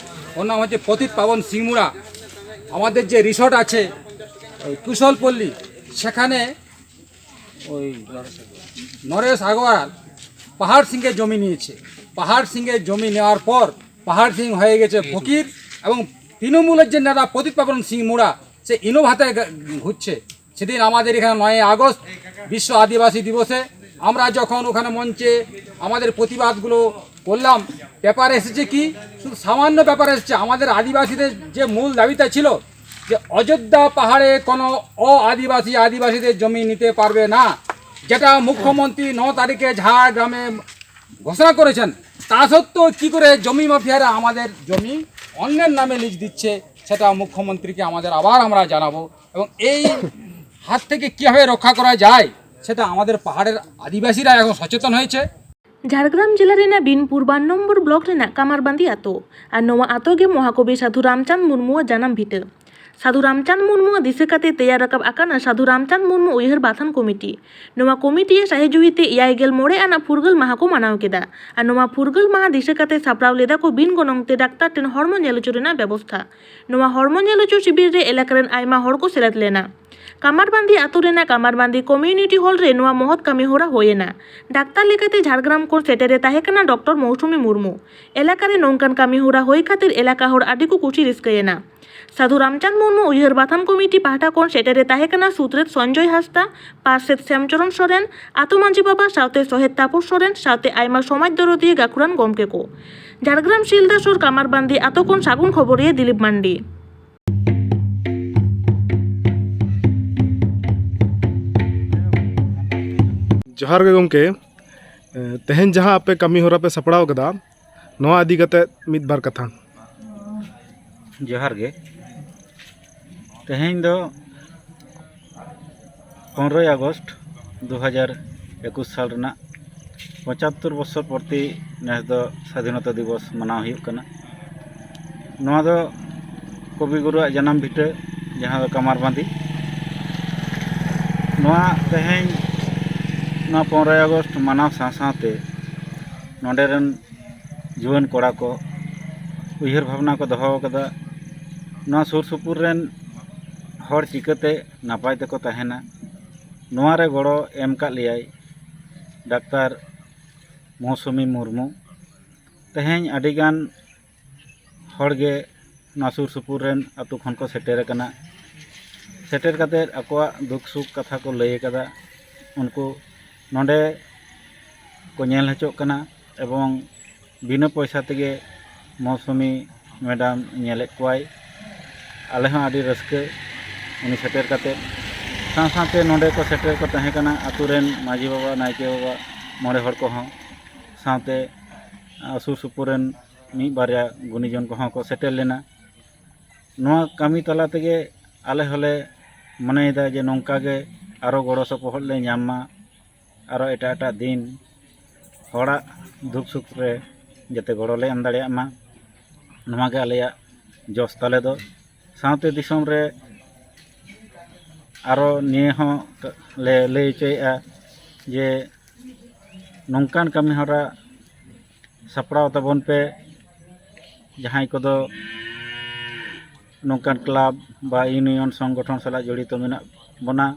ওর নাম হচ্ছে পতিত পাবন সিংমুড়া। আমাদের যে রিসর্ট আছে ওই কুশলপল্লী, সেখানে ওই নরেশ আগরওয়াল পাহাড় সিংয়ের জমি নিয়েছে। পাহাড় সিংয়ের জমি নেওয়ার পর পাহাড় সিং হয়ে গেছে ফকির এবং তৃণমূলের যে নেতা পতিত পাবন সিংমুড়া, সে ইনোভাতে ঘুরছে। সেদিন আমাদের এখানে নয়ই আগস্ট বিশ্ব আদিবাসী দিবসে আমরা যখন ওখানে মঞ্চে আমাদের প্রতিবাদগুলো করলাম, পেপার এসেছে কি? শুধু সামান্য পেপার এসেছে। আমাদের আদিবাসীদের যে মূল দাবিটা ছিল যে অযোধ্যা পাহাড়ে কোনো অ আদিবাসী আদিবাসীদের জমি নিতে পারবে না, যেটা মুখ্যমন্ত্রী ন তারিখে ঝাড়গ্রামে ঘোষণা করেছেন, তা সত্ত্বেও কী করে জমি মাফিয়ারা আমাদের জমি অন্যের নামে লিজ দিচ্ছে, সেটা মুখ্যমন্ত্রীকে আমাদের আবার আমরা জানাবো। এবং এই হাত থেকে কীভাবে রক্ষা করা যায়, সেটা আমাদের পাহাড়ের আদিবাসীরা এখন সচেতন হয়েছে। ᱡᱷᱟᱲᱜᱨᱟᱢ ᱡᱮᱞᱟ ᱨᱮᱱᱟᱜ ᱵᱤᱱᱯᱩᱨ ᱵᱟᱨ ᱱᱚᱢᱵᱚᱨ ᱵᱞᱚᱠ ᱨᱮᱱᱟᱜ ᱠᱟᱢᱟᱨᱵᱟᱸᱫᱤ ᱟᱛᱳ᱾ ᱟᱨ ᱱᱚᱣᱟ ᱟᱛᱳ ᱜᱮ ᱢᱚᱦᱟᱠᱚᱵᱤ ᱥᱟᱹᱫᱷᱩ ᱨᱟᱢᱪᱟᱸᱫᱽ ᱢᱩᱨᱢᱩᱣᱟᱜ ᱡᱟᱱᱟᱢ ᱵᱷᱤᱴᱟᱹ᱾ ᱥᱟᱹᱫᱷᱩ ᱨᱟᱢᱪᱟᱸᱫᱽ ᱢᱩᱨᱢᱩᱣᱟᱜ ᱫᱤᱥᱟᱹ ᱠᱟᱛᱮ ᱛᱮᱭᱟᱨ ᱨᱟᱠᱟᱵ ᱟᱠᱟᱱᱟ ᱥᱟᱹᱫᱷᱩ ᱨᱟᱢᱪᱟᱸᱫᱽ ᱢᱩᱨᱢᱩ ᱩᱭᱦᱟᱹᱨ ᱵᱟᱛᱷᱟᱱ ᱠᱚᱢᱤᱴᱤ᱾ ᱱᱚᱣᱟ ᱠᱚᱢᱤᱴᱤᱭᱟᱜ ᱥᱟᱹᱦᱤᱡᱩᱦᱤ ᱛᱮ ᱮᱭᱟᱭ ᱜᱮᱞ ᱢᱚᱬᱮ ᱟᱱᱟᱜ ᱯᱷᱩᱨᱜᱟᱹᱞ ᱢᱟᱦᱟ ᱠᱚ ᱢᱟᱱᱟᱣ ᱠᱮᱫᱟ᱾ ᱟᱨ ᱱᱚᱣᱟ ᱯᱷᱩᱨᱜᱟᱹᱞ ᱢᱟᱦᱟ ᱫᱤᱥᱟᱹ ᱠᱟᱛᱮ ᱥᱟᱯᱲᱟᱣ ᱞᱮᱫᱟ ᱠᱚ ᱵᱤᱱ ᱜᱚᱱᱚᱝ ᱛᱮ ᱰᱟᱠᱛᱟᱨ ᱴᱷᱮᱱ ᱦᱚᱲᱢᱚ ᱧᱮᱞ ᱦᱚᱪᱚ ᱨᱮᱱᱟᱜ ᱵᱮᱵᱚᱥᱛᱷᱟ᱾ ᱱᱚᱣᱟ ᱦᱚᱲᱢᱚ ᱧᱮᱞ ᱦᱚᱪᱚ ᱥᱤᱵᱤᱨ ᱨᱮ ᱮᱞᱟᱠᱟ ᱨᱮᱱ ᱟᱭᱢᱟ ᱦᱚᱲ ᱠᱚ ᱥᱮᱞᱮᱫ ᱞᱮᱱᱟ᱾ ᱠᱟᱢᱟᱨᱵᱟᱸᱫᱤ ᱟᱛᱳ ᱨᱮᱱᱟᱜ ᱠᱟᱢᱟᱨᱵᱟᱸᱫᱤ ᱠᱚᱢᱤᱭᱩᱱᱤᱴᱤ ᱦᱚᱞ ᱨᱮ ᱱᱚᱣᱟ ᱢᱚᱦᱚᱛ ᱠᱟᱹᱢᱤ ᱦᱚᱨᱟ ᱦᱩᱭ ᱮᱱᱟ᱾ ᱰᱟᱠᱛᱟᱨ ᱞᱮᱠᱟᱛᱮ ᱡᱷᱟᱲᱜᱨᱟᱢ ᱠᱷᱚᱱ ᱥᱮᱴᱮᱨᱮ ᱛᱟᱦᱮᱸ ᱠᱟᱱᱟ ᱰᱚᱠᱴᱚᱨ ᱢᱳᱣᱥᱩᱢᱤ ᱢᱩᱨᱢᱩ᱾ ᱮᱞᱟᱠᱟ ᱨᱮ ᱱᱚᱝᱠᱟᱱ ᱠᱟᱹᱢᱤ ᱦᱚᱨᱟ ᱦᱩᱭ ᱠᱷᱟᱹᱛᱤᱨ ᱮᱞᱟᱠᱟ ᱦᱚᱲ ᱟᱹᱰᱤ ᱠᱚ ᱠᱩᱥᱤ ᱨᱟᱹᱥᱠᱟᱹᱭᱮᱱᱟ᱾ ᱥᱟᱹᱫᱷᱩ ᱨᱟᱢᱪᱟᱸᱫᱽ ᱢᱩᱨᱢᱩ ᱩᱭᱦᱟᱹᱨ ᱵᱟᱛᱷᱟᱱ ᱠᱚᱢᱤᱴᱤ ᱯᱟᱦᱴᱟ ᱠᱷᱚᱱ ᱥᱮᱴᱮᱨᱮ ᱛᱟᱦᱮᱸ ᱠᱟᱱᱟ ᱥᱩᱛᱨᱮᱛ ᱥᱚᱧᱡᱚᱭ ᱦᱟᱸᱥᱫᱟ, ᱯᱟᱨᱥᱮᱛ ᱥᱮᱢᱪᱚᱨᱚᱱ ᱥᱚᱨᱮᱱ, ᱟᱛᱳ ᱢᱟᱹᱡᱷᱤ ᱵᱟᱵᱟ ᱥᱟᱶᱛᱮ ᱥᱚᱦᱮᱫ ᱛᱟᱯᱚᱥ ᱥᱚᱨᱮᱱ ᱥᱟᱶᱛᱮ ᱟᱭᱢᱟ ᱥᱚᱢᱟᱡᱽ ᱫᱚᱨᱚᱫᱤᱭᱟᱹ ᱜᱟᱹᱠᱷᱩᱲᱟᱱ ᱜᱚᱢᱠᱮ ᱠᱚ᱾ ᱡᱷᱟᱲᱜᱨᱟᱢ ᱥᱤᱞᱫᱟᱹ ᱥᱩᱨ ᱠᱟᱢᱟᱨᱵᱟᱸᱫᱤ ᱟᱛᱳ ᱠᱷᱚᱱ ᱥᱟᱹᱜᱩᱱ ᱠᱷᱚᱵᱚᱨᱤᱭᱟᱹ ᱫᱤᱞᱤᱯ ᱢᱟᱱᱰᱤ᱾ ᱡᱚᱦᱟᱨ ᱜᱮ ᱜᱚᱢᱠᱮ᱾ ᱮ, ᱛᱮᱦᱮᱧ ᱡᱟᱦᱟᱸ ᱟᱯᱮ ᱠᱟᱹᱢᱤ ᱦᱚᱨᱟ ᱯᱮ ᱥᱟᱯᱲᱟᱣ ᱠᱟᱫᱟ, ᱱᱚᱣᱟ ᱤᱫᱤ ᱠᱟᱛᱮ ᱢᱤᱫ ᱵᱟᱨ ᱠᱟᱛᱷᱟ᱾ ᱡᱚᱦᱟᱨ ᱜᱮ᱾ ᱛᱮᱦᱮᱧ ᱫᱚ ᱯᱚᱱᱨᱚᱭ ᱟᱜᱚᱥᱴ ᱫᱩ ᱦᱟᱡᱟᱨ ᱮᱠᱩᱥ ᱥᱟᱞ ᱨᱮᱱᱟᱜ ᱯᱚᱸᱪᱟᱛᱛᱳᱨ ᱵᱚᱪᱷᱚᱨ ᱯᱨᱚᱛᱤ ᱱᱮᱥ ᱫᱚ ᱥᱟᱫᱷᱤᱱᱚᱛᱟ ᱫᱤᱵᱚᱥ ᱢᱟᱱᱟᱣ ᱦᱩᱭᱩᱜ ᱠᱟᱱᱟ᱾ ᱱᱚᱣᱟ ᱫᱚ ᱠᱚᱵᱤᱜᱩᱨᱩᱣᱟᱜ ᱡᱟᱱᱟᱢ ᱵᱷᱤᱴᱟᱹ, ᱡᱟᱦᱟᱸ ᱫᱚ ᱠᱟᱢᱟᱨᱵᱟᱸᱫᱤ᱾ ᱱᱚᱣᱟ ᱛᱮᱦᱮᱧ ᱱᱚᱣᱟ ᱯᱚᱱᱨᱚᱭ ᱟᱜᱚᱥᱴ ᱢᱟᱱᱟᱣ ᱥᱟᱶ ᱥᱟᱶᱛᱮ ᱱᱚᱰᱮ ᱨᱮᱱ ᱡᱩᱣᱟᱹᱱ ᱠᱚᱲᱟ ᱠᱚ ᱩᱭᱦᱟᱹᱨ ᱵᱷᱟᱵᱽᱱᱟ ᱠᱚ ᱫᱚᱦᱚ ᱟᱠᱟᱫᱟ, ᱱᱚᱣᱟ ᱥᱩᱨ ᱥᱩᱯᱩᱨ ᱨᱮᱱ ᱦᱚᱲ ᱪᱤᱠᱟᱹᱛᱮ ᱱᱟᱯᱟᱭ ᱛᱮᱠᱚ ᱛᱟᱦᱮᱱᱟ, ᱱᱚᱣᱟ ᱨᱮ ᱜᱚᱲᱚ ᱮᱢ ᱠᱟᱜ ᱞᱮᱭᱟᱭ ᱰᱟᱠᱛᱟᱨ ᱢᱳᱣᱥᱩᱢᱤ ᱢᱩᱨᱢᱩ᱾ ᱛᱮᱦᱮᱧ ᱟᱹᱰᱤᱜᱟᱱ ᱦᱚᱲ ᱜᱮ ᱱᱚᱣᱟ ᱥᱩᱨ ᱥᱩᱯᱩᱨ ᱨᱮᱱ ᱟᱛᱳ ᱠᱷᱚᱱ ᱠᱚ ᱥᱮᱴᱮᱨ ᱟᱠᱟᱱᱟ᱾ ᱥᱮᱴᱮᱨ ᱠᱟᱛᱮᱫ ᱟᱠᱚᱣᱟᱜ ᱫᱩᱠ ᱥᱩᱠ ᱠᱟᱛᱷᱟ ᱠᱚ ᱞᱟᱹᱭ ᱟᱠᱟᱫᱟ᱾ ᱩᱱᱠᱩ ᱱᱚᱰᱮ ᱠᱚ ᱧᱮᱞ ᱦᱚᱪᱚᱜ ᱠᱟᱱᱟ ᱮᱵᱚᱝ ᱵᱤᱱᱟᱹ ᱯᱚᱭᱥᱟ ᱛᱮᱜᱮ ᱢᱳᱣᱥᱩᱢᱤ ᱢᱮᱰᱟᱢ ᱧᱮᱞᱮᱫ ᱠᱚᱣᱟᱭ᱾ ᱟᱞᱮ ᱦᱚᱸ ᱟᱹᱰᱤ ᱨᱟᱹᱥᱠᱟᱹ ᱩᱱᱤ ᱥᱮᱴᱮᱨ ᱠᱟᱛᱮᱫ᱾ ᱥᱟᱶ ᱥᱟᱶᱛᱮ ᱱᱚᱰᱮ ᱠᱚ ᱥᱮᱴᱮᱨ ᱠᱚ ᱛᱟᱦᱮᱸ ᱠᱟᱱᱟ ᱟᱛᱳ ᱨᱮᱱ ᱢᱟᱹᱡᱷᱤ ᱵᱟᱵᱟ, ᱱᱟᱭᱠᱮ ᱵᱟᱵᱟ, ᱢᱚᱬᱮ ᱦᱚᱲ ᱠᱚᱦᱚᱸ, ᱥᱟᱶᱛᱮ ᱟᱨ ᱥᱩᱨ ᱥᱩᱯᱩᱨ ᱨᱮᱱ ᱢᱤᱫ ᱵᱟᱨᱭᱟ ᱜᱩᱱᱤᱡᱚᱱ ᱠᱚᱦᱚᱸ ᱠᱚ ᱥᱮᱴᱮᱨ ᱞᱮᱱᱟ᱾ ᱱᱚᱣᱟ ᱠᱟᱹᱢᱤ ᱛᱟᱞᱟ ᱛᱮᱜᱮ ᱟᱞᱮ ᱦᱚᱸᱞᱮ ᱢᱚᱱᱮᱭᱮᱫᱟ ᱡᱮ ᱱᱚᱝᱠᱟ ᱜᱮ ᱟᱨᱚ ᱜᱚᱲᱚ ᱥᱚᱯᱚᱦᱚᱫ ᱞᱮ ᱧᱟᱢ ᱢᱟ, ᱟᱨᱚ ᱮᱴᱟᱜ ᱮᱴᱟᱜ ᱫᱤᱱ ᱦᱚᱲᱟᱜ ᱫᱩᱠ ᱥᱩᱠ ᱨᱮ ᱡᱟᱛᱮ ᱜᱚᱲᱚ ᱞᱮ ᱮᱢ ᱫᱟᱲᱮᱭᱟᱜ ᱢᱟ᱾ ᱱᱚᱣᱟ ᱜᱮ ᱟᱞᱮᱭᱟᱜ ᱡᱚᱥ ᱛᱟᱞᱮ ᱫᱚ᱾ ᱥᱟᱶᱛᱮ ᱫᱤᱥᱚᱢ ᱨᱮ ᱟᱨᱚ ᱱᱤᱭᱟᱹ ᱦᱚᱸ ᱞᱮ ᱞᱟᱹᱭ ᱦᱚᱪᱚᱭᱮᱫᱼᱟ ᱡᱮ ᱱᱚᱝᱠᱟᱱ ᱠᱟᱹᱢᱤᱦᱚᱨᱟ ᱥᱟᱯᱲᱟᱣ ᱛᱟᱵᱚᱱ ᱯᱮ, ᱡᱟᱦᱟᱸᱭ ᱠᱚᱫᱚ ᱱᱚᱝᱠᱟᱱ ᱠᱞᱟᱵᱽ ᱵᱟ ᱤᱭᱩᱱᱤᱭᱚᱱ ᱥᱚᱝᱜᱚᱴᱷᱚᱱ ᱥᱟᱞᱟᱜ ᱡᱚᱲᱤᱛᱚ ᱢᱮᱱᱟᱜ ᱵᱚᱱᱟ᱾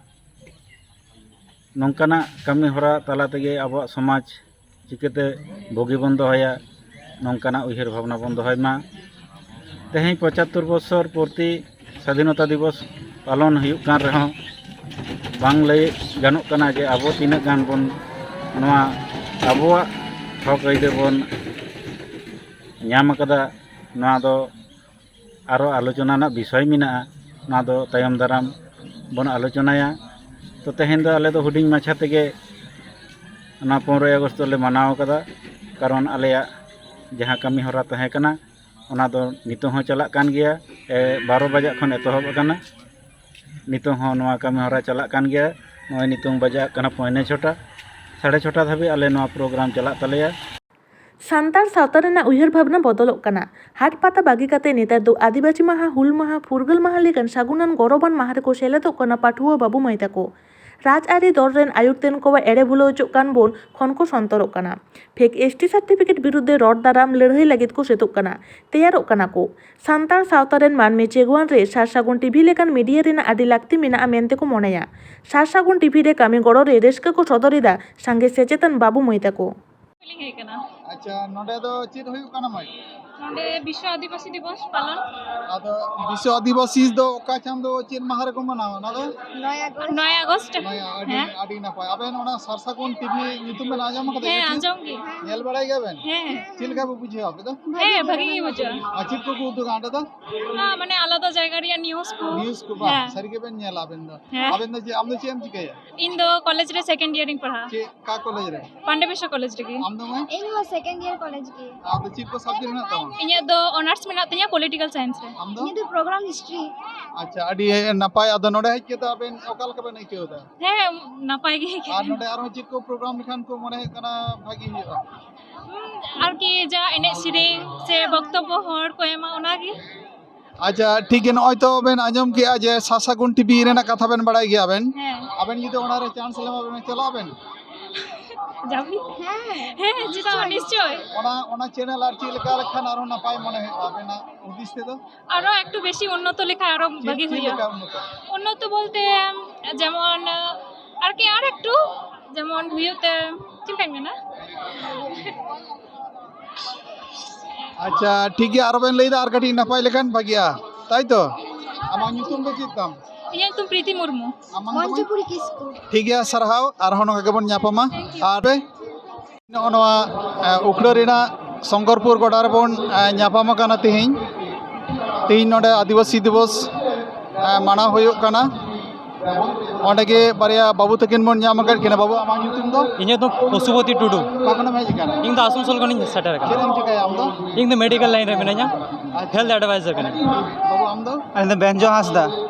ᱱᱚᱝᱠᱟᱱᱟᱜ ᱠᱟᱹᱢᱤ ᱦᱚᱨᱟ ᱛᱟᱞᱟ ᱛᱮᱜᱮ ᱟᱵᱚᱣᱟᱜ ᱥᱚᱢᱟᱡᱽ ᱪᱤᱠᱟᱹᱛᱮ ᱵᱩᱜᱤ ᱵᱚᱱ ᱫᱚᱦᱚᱭᱟ, ᱱᱚᱝᱠᱟᱱᱟᱜ ᱩᱭᱦᱟᱹᱨ ᱵᱷᱟᱵᱽᱱᱟ ᱵᱚᱱ ᱫᱚᱦᱚᱭ ᱢᱟ᱾ ᱛᱮᱦᱮᱧ ᱯᱚᱸᱪᱟᱛᱛᱳᱨ ᱵᱚᱪᱷᱚᱨ ᱯᱩᱨᱛᱤ ᱥᱟᱫᱷᱤᱱᱚᱛᱟ ᱫᱤᱵᱚᱥ ᱯᱟᱞᱚᱱ ᱦᱩᱭᱩᱜ ᱠᱟᱱ ᱨᱮᱦᱚᱸ, ᱵᱟᱝ ᱞᱟᱹᱭ ᱜᱟᱱᱚᱜ ᱠᱟᱱᱟ ᱡᱮ ᱟᱵᱚ ᱛᱤᱱᱟᱹᱜ ᱜᱟᱱ ᱵᱚᱱ ᱱᱚᱣᱟ ᱟᱵᱚᱣᱟᱜ ᱦᱚᱠ ᱟᱹᱭᱫᱟᱹᱨ ᱵᱚᱱ ᱧᱟᱢ ᱟᱠᱟᱫᱟ᱾ ᱱᱚᱣᱟ ᱫᱚ ᱟᱨᱚ ᱟᱞᱳᱪᱚᱱᱟ ᱨᱮᱱᱟᱜ ᱵᱤᱥᱚᱭ ᱢᱮᱱᱟᱜᱼᱟ, ᱚᱱᱟ ᱫᱚ ᱛᱟᱭᱚᱢ ᱫᱟᱨᱟᱢ ᱵᱚᱱ ᱟᱞᱳᱪᱚᱱᱟᱭᱟ᱾ ᱛᱚ, ᱛᱮᱦᱮᱧ ᱫᱚ ᱟᱞᱮ ᱫᱚ ᱦᱩᱰᱤᱧ ᱢᱟᱪᱷᱟ ᱛᱮᱜᱮ ᱚᱱᱟ ᱯᱚᱱᱨᱚᱭ ᱟᱜᱚᱥᱴ ᱫᱚᱞᱮ ᱢᱟᱱᱟᱣ ᱠᱟᱫᱟ, ᱠᱟᱨᱚᱱ ᱟᱞᱮᱭᱟᱜ ᱡᱟᱦᱟᱸ ᱠᱟᱹᱢᱤ ᱦᱚᱨᱟ ᱛᱟᱦᱮᱸ ᱠᱟᱱᱟ, ᱚᱱᱟ ᱫᱚ ᱱᱤᱛᱚᱜ ᱦᱚᱸ ᱪᱟᱞᱟᱜ ᱠᱟᱱ ᱜᱮᱭᱟ᱾ ᱮ, ᱵᱟᱨᱚ ᱵᱟᱡᱟᱜ ᱠᱷᱚᱱ ᱮᱛᱚᱦᱚᱵ ᱟᱠᱟᱱᱟ, ᱱᱤᱛᱚᱜ ᱦᱚᱸ ᱱᱚᱣᱟ ᱠᱟᱹᱢᱤ ᱦᱚᱨᱟ ᱪᱟᱞᱟᱜ ᱠᱟᱱ ᱜᱮᱭᱟ᱾ ᱱᱚᱜᱼᱚᱭ ᱱᱤᱛᱚᱝ ᱵᱟᱡᱟᱜ ᱠᱟᱱᱟ ᱯᱚᱭᱱᱮ ᱪᱷᱚᱴᱟ, ᱥᱟᱲᱮ ᱪᱷᱚᱴᱟ ᱫᱷᱟᱹᱵᱤᱡ ᱟᱞᱮ ᱱᱚᱣᱟ ᱯᱨᱳᱜᱨᱟᱢ ᱪᱟᱞᱟᱜ ᱛᱟᱞᱮᱭᱟ᱾ ᱥᱟᱱᱛᱟᱲ ᱥᱟᱶᱛᱟ ᱨᱮᱱᱟᱜ ᱩᱭᱦᱟᱹᱨ ᱵᱷᱟᱵᱽᱱᱟ ᱵᱚᱫᱚᱞᱚᱜ ᱠᱟᱱᱟ᱾ ᱦᱟᱴ ᱯᱟᱛᱟ ᱵᱟᱹᱜᱤ ᱠᱟᱛᱮ ᱱᱮᱛᱟᱨ ᱫᱚ ᱟᱹᱫᱤᱵᱟᱹᱥᱤ ᱢᱟᱦᱟ, ᱦᱩᱞ ᱢᱟᱦᱟ, ᱯᱷᱩᱨᱜᱟᱹᱞ ᱢᱟᱦᱟ ᱞᱮᱠᱟᱱ ᱥᱟᱹᱜᱩᱱᱟᱱ ᱜᱚᱨᱚᱵᱟᱱ ᱢᱟᱦᱟ ᱨᱮᱠᱚ ᱥᱮᱞᱮᱫᱚᱜ ᱠᱟᱱᱟ ᱯᱟᱹᱴᱷᱩᱣᱟᱹ ᱵᱟᱹᱵᱩ ᱢᱟᱹᱭ ᱛᱟᱠᱚ᱾ ᱨᱟᱡᱽᱟᱹᱨᱤ ᱫᱚᱞ ᱨᱮᱱ ᱟᱹᱭᱩᱨ ᱛᱮᱱ ᱠᱚᱣᱟᱜ ᱮᱲᱮ ᱵᱩᱞᱟᱹᱣ ᱦᱚᱪᱚᱜ ᱠᱟᱱ ᱵᱚᱱ ᱠᱷᱚᱱ ᱠᱚ ᱥᱚᱱᱛᱚᱨᱚᱜ ᱠᱟᱱᱟ᱾ ᱯᱷᱮᱠ ᱮᱥ ᱴᱤ ᱥᱟᱨᱴᱤᱯᱷᱤᱠᱮᱴ ᱵᱤᱨᱩᱫᱽ ᱨᱮ ᱨᱚᱲ ᱫᱟᱨᱟᱢ ᱞᱟᱹᱲᱦᱟᱹᱭ ᱞᱟᱹᱜᱤᱫ ᱠᱚ ᱥᱟᱹᱛᱚᱜ ᱠᱟᱱᱟ, ᱛᱮᱭᱟᱨᱚᱜ ᱠᱟᱱᱟ ᱠᱚ᱾ ᱥᱟᱱᱛᱟᱲ ᱥᱟᱶᱛᱟ ᱨᱮᱱ ᱢᱟᱹᱱᱢᱤ ᱪᱮᱜᱩᱣᱟᱱ ᱨᱮ ᱥᱟᱨ ᱥᱟᱹᱜᱩᱱ ᱴᱤᱵᱷᱤ ᱞᱮᱠᱟᱱ ᱢᱤᱰᱤᱭᱟ ᱨᱮᱱᱟᱜ ᱟᱹᱰᱤ ᱞᱟᱹᱠᱛᱤ ᱢᱮᱱᱟᱜᱼᱟ ᱢᱮᱱᱛᱮ ᱠᱚ ᱢᱚᱱᱮᱭᱟ᱾ ᱥᱟᱨ ᱥᱟᱹᱜᱩᱱ ᱴᱤᱵᱷᱤ ᱨᱮ ᱠᱟᱹᱢᱤ ᱜᱚᱲᱚ ᱨᱮ ᱨᱟᱹᱥᱠᱟᱹ ᱠᱚ ᱥᱚᱫᱚᱨ ᱮᱫᱟ ᱥᱟᱸᱜᱮ ᱥᱮᱪᱮᱛᱟᱱ ᱵᱟᱹᱵᱩ ᱢᱟᱹᱭ ᱛᱟᱠᱚ᱾ ᱟᱪᱪᱷᱟ, ᱱᱚᱰᱮ ᱫᱚ ᱪᱮᱫ ᱦᱩᱭᱩᱜ ᱠᱟᱱᱟ ᱢᱟᱹᱭ? ᱱᱚᱰᱮ ᱵᱤᱥᱥᱚ ᱟᱹᱫᱤᱵᱟᱹᱥᱤ ᱫᱤᱵᱚᱥ ᱯᱟᱞᱚᱱ᱾ ᱟᱫᱚ ᱵᱤᱥᱥᱚ ᱟᱹᱫᱤᱵᱟᱹᱥᱤ ᱫᱚ ᱚᱠᱟ ᱪᱟᱸᱫᱚ ᱪᱮᱫ ᱢᱟᱦᱟ ᱨᱮᱠᱚ ᱢᱟᱱᱟᱣᱟ ᱚᱱᱟ ᱫᱚ? ᱱᱚᱭ ᱟᱜᱚᱥᱴ᱾ ᱱᱚᱭᱟ, ᱟᱹᱰᱤ ᱦᱮᱸ᱾ ᱟᱹᱰᱤ ᱱᱟᱯᱟᱭ᱾ ᱟᱵᱮᱱ ᱚᱱᱟ ᱥᱟᱨ ᱥᱟᱹᱜᱩᱱ ᱴᱤᱵᱷᱤ ᱧᱩᱛᱩᱢ ᱵᱮᱱ ᱟᱸᱡᱚᱢ ᱟᱠᱟᱫᱟ? ᱦᱮᱸ, ᱪᱮᱫ? ᱟᱸᱡᱚᱢ ᱜᱮ᱾ ᱧᱮᱞ ᱵᱟᱲᱟᱭ ᱜᱮᱭᱟᱵᱮᱱ? ᱦᱮᱸ᱾ ᱪᱮᱫ ᱞᱮᱠᱟ ᱵᱮᱱ ᱵᱩᱡᱷᱟᱹᱣᱟ ᱟᱯᱮ ᱫᱚ? ᱦᱮᱸ, ᱵᱷᱟᱜᱤ ᱜᱮ ᱵᱩᱡᱷᱟᱹᱜᱼᱟ᱾ ᱟᱨ ᱪᱮᱫ ᱠᱚᱠᱚ ᱩᱫᱩᱜᱟ ᱚᱸᱰᱮ ᱫᱚ? ᱦᱮᱸ, ᱢᱟᱱᱮ ᱟᱞᱟᱫᱟ ᱡᱟᱭᱜᱟ ᱨᱮᱭᱟᱜ ᱱᱤᱭᱩᱡ ᱠᱚ᱾ ᱱᱤᱭᱩᱡ ᱠᱚ ᱵᱟᱝ? ᱦᱮᱸ᱾ ᱥᱟᱹᱨᱤ ᱜᱮᱵᱮᱱ ᱧᱮᱞᱟ ᱟᱵᱮᱱ ᱫᱚ? ᱦᱮᱸ᱾ ᱟᱵᱮᱱ ᱫᱚ ᱪᱮᱫ, ᱟᱢ ᱫᱚ ᱪᱮᱫ ᱮᱢ ᱪᱤᱠᱟᱹᱭᱟ? ᱤᱧ ᱫᱚ ᱠᱚᱞᱮᱡᱽ ᱨᱮ ᱥᱮᱠᱮᱱᱰ ᱤᱭᱟᱨ ᱤᱧ ᱯᱟᱲᱦᱟᱜᱼᱟ᱾ ᱪᱮᱫ, ᱚᱠᱟ ᱠᱚᱞᱮᱡᱽ ᱨᱮ? ᱯᱟᱱᱰᱮ ᱵᱤᱥᱥᱚ ᱠᱚᱞᱮᱡᱽ ᱨᱮᱜᱮ᱾ ᱟᱢ ᱫᱚ ᱢᱟᱹᱭ? ᱤᱧ ᱦᱚᱸ ᱥᱮᱠᱮᱱᱰ ᱤᱭᱟᱨ ᱠᱚᱞᱮᱡᱽ ᱜᱮ᱾ ᱟᱫᱚ ᱪᱮᱫ ᱠᱚ ᱥᱟᱵᱡᱮᱠᱴ ᱢᱮᱱᱟᱜ ᱛᱟᱢᱟ? ᱤᱧᱟᱹᱜ ᱫᱚ ᱚᱱᱟᱨᱥ ᱢᱮᱱᱟᱜ ᱛᱤᱧᱟᱹ ᱯᱚᱞᱤᱴᱤᱠᱟᱞ ᱥᱟᱭᱮᱱᱥ ᱨᱮ᱾ ᱟᱢ ᱫᱚ? ᱤᱧᱟᱹᱜ ᱫᱚ ᱯᱨᱳᱜᱨᱟᱢ ᱦᱤᱥᱴᱨᱤ᱾ ᱟᱪᱪᱷᱟ, ᱟᱹᱰᱤ ᱱᱟᱯᱟᱭ᱾ ᱟᱫᱚ ᱱᱚᱰᱮ ᱦᱮᱡ ᱠᱟᱛᱮ ᱟᱵᱮᱱ ᱚᱠᱟ ᱞᱮᱠᱟ ᱵᱮᱱ ᱟᱹᱭᱠᱟᱹᱣ ᱮᱫᱟ? ᱦᱮᱸ, ᱱᱟᱯᱟᱭ ᱜᱮ᱾ ᱟᱨ ᱱᱚᱰᱮ ᱟᱨᱦᱚᱸ ᱪᱮᱫ ᱠᱚ ᱯᱨᱳᱜᱨᱟᱢ ᱞᱮᱠᱷᱟᱱ ᱠᱚ ᱢᱚᱱᱮ ᱦᱩᱭᱩᱜ ᱠᱟᱱᱟ ᱵᱷᱟᱜᱤ ᱦᱩᱭᱩᱜᱼᱟ? ᱟᱨᱠᱤ ᱡᱟ ᱮᱱᱮᱡ ᱥᱮᱨᱮᱧ ᱥᱮ ᱵᱚᱠᱛᱚᱵᱵᱚ ᱦᱚᱲ ᱠᱚ ᱮᱢᱟ, ᱚᱱᱟᱜᱮ᱾ ᱟᱪᱪᱷᱟ, ᱴᱷᱤᱠ ᱜᱮ, ᱱᱚᱜᱼᱚᱭ ᱛᱚ ᱵᱮᱱ ᱟᱸᱡᱚᱢ ᱠᱮᱜᱼᱟ ᱡᱮ ᱥᱟᱥᱟ ᱜᱩᱱᱴᱷᱤ ᱵᱤ ᱨᱮᱱᱟᱜ ᱠᱟᱛᱷᱟ ᱵᱮᱱ ᱵᱟᱲᱟᱭ ᱜᱮᱭᱟ ᱵᱮᱱ᱾ ᱦᱮᱸ᱾ ᱟᱵᱮᱱ ᱡᱩᱫᱤ ᱚᱱᱟ ᱨᱮ ᱪᱟᱱᱥ ᱞᱮ ᱮᱢᱟ ᱵᱮᱱᱟ, ᱪᱟᱞᱟᱜ ᱟᱵᱮᱱ? ᱡᱟᱹᱢᱤ? ᱦᱮᱸ᱾ ᱦᱮᱸ, ᱪᱮᱫᱟᱜ ᱵᱟᱝ, ᱱᱤᱥᱪᱚᱭ᱾ ᱚᱱᱟ, ᱚᱱᱟ ᱪᱮᱱᱮᱞ ᱟᱨ ᱪᱮᱫ ᱞᱮᱠᱟ ᱞᱮᱠᱷᱟᱱ ᱟᱨᱦᱚᱸ ᱱᱟᱯᱟᱭ ᱢᱚᱱᱮ ᱦᱩᱭᱩᱜᱼᱟ ᱟᱵᱮᱱᱟᱜ ᱦᱩᱫᱤᱥ ᱛᱮᱫᱚ? ᱟᱨᱚ ᱮᱠᱴᱩ ᱵᱮᱥᱤ ᱩᱱᱱᱚᱛᱚ ᱞᱮᱠᱷᱟᱱ ᱟᱨᱚ ᱪᱮᱫ, ᱵᱷᱟᱜᱤ ᱪᱮᱫ ᱦᱩᱭᱩᱜᱼᱟ᱾ ᱞᱮᱠᱟ ᱩᱱᱱᱚᱛᱚ? ᱩᱱᱱᱚᱛᱚ ᱵᱚᱞᱛᱮ ᱡᱮᱢᱚᱱ ᱟᱨᱠᱤ ᱟᱨ ᱮᱠᱴᱩ ᱡᱮᱢᱚᱱ ᱦᱩᱭᱩᱜ ᱛᱮ ᱪᱮᱫ ᱞᱮᱠᱟᱧ ᱢᱮᱱᱟ? ᱟᱪᱪᱷᱟ, ᱴᱷᱤᱠ ᱜᱮᱭᱟ, ᱟᱨᱚ ᱵᱮᱱ ᱞᱟᱹᱭᱫᱟ ᱟᱨ ᱠᱟᱹᱴᱤᱡ ᱱᱟᱯᱟᱭ ᱞᱮᱠᱷᱟᱱ ᱵᱷᱟᱜᱤᱜᱼᱟ, ᱛᱟᱭ ᱛᱚ? ᱟᱢᱟᱜ ᱧᱩᱛᱩᱢ ᱫᱚ ᱪᱮᱫ ᱛᱟᱢ? ᱤᱧᱟᱹᱜ ᱧᱩᱛᱩᱢ ᱯᱨᱤᱛᱤ ᱢᱩᱨᱢᱩ᱾ ᱟᱢᱟᱜ ᱧᱩᱛᱩᱢ? ᱢᱚᱧᱡᱩᱯᱩᱨᱤ ᱠᱤᱥᱠᱩ᱾ ᱴᱷᱤᱠ ᱜᱮᱭᱟ, ᱥᱟᱨᱦᱟᱣ, ᱟᱨᱦᱚᱸ ᱱᱚᱝᱠᱟ ᱜᱮᱵᱚᱱ ᱧᱟᱯᱟᱢᱟ᱾ ᱟᱨ ᱱᱚᱜᱼᱚ ᱱᱚᱣᱟ, ᱮ, ᱩᱠᱷᱲᱟᱹ ᱨᱮᱱᱟᱜ ᱥᱚᱝᱠᱚᱨᱯᱩᱨ ᱜᱚᱰᱟ ᱨᱮᱵᱚᱱ, ᱮ, ᱧᱟᱯᱟᱢ ᱟᱠᱟᱱᱟ ᱛᱮᱦᱮᱧ᱾ ᱛᱮᱦᱮᱧ ᱱᱚᱰᱮ ᱟᱹᱫᱤᱵᱟᱹᱥᱤ ᱫᱤᱵᱚᱥ, ᱮ, ᱢᱟᱱᱟᱣ ᱦᱩᱭᱩᱜ ᱠᱟᱱᱟ᱾ ᱚᱸᱰᱮ ᱜᱮ ᱵᱟᱨᱭᱟ ᱵᱟᱹᱵᱩ ᱛᱟᱹᱠᱤᱱ ᱵᱚᱱ ᱧᱟᱢ ᱟᱠᱟᱫ ᱠᱤᱱᱟ᱾ ᱵᱟᱹᱵᱩ, ᱟᱢᱟᱜ ᱧᱩᱛᱩᱢ ᱫᱚ? ᱤᱧᱟᱹᱜ ᱫᱚ ᱯᱚᱥᱩᱯᱚᱛᱤ ᱴᱩᱰᱩ᱾ ᱚᱠᱟ ᱠᱷᱚᱱᱮᱢ ᱦᱮᱡ ᱟᱠᱟᱱᱟ? ᱤᱧ ᱫᱚ ᱟᱥᱟᱱᱥᱳᱞ ᱠᱷᱚᱱᱤᱧ ᱥᱮᱴᱮᱨ ᱟᱠᱟᱱᱟ᱾ ᱪᱮᱫ ᱮᱢ ᱪᱤᱠᱟᱹᱭᱟ ᱟᱢ ᱫᱚ? ᱤᱧ ᱫᱚ ᱢᱮᱰᱤᱠᱮᱞ ᱞᱟᱭᱤᱱ ᱨᱮ ᱢᱤᱱᱟᱹᱧᱟ᱾ ᱟᱪᱪᱷᱟ᱾ ᱦᱮᱞᱛᱷ ᱮᱰᱵᱟᱭᱡᱟᱨ ᱠᱟᱹᱱᱟᱹᱧ᱾ ᱵᱟᱹᱵᱩ, ᱟᱢ ᱫᱚ? ᱟᱹᱞᱤᱧ ᱫᱚ ᱵᱮᱧᱡᱚ ᱦᱟᱸᱥᱫᱟ᱾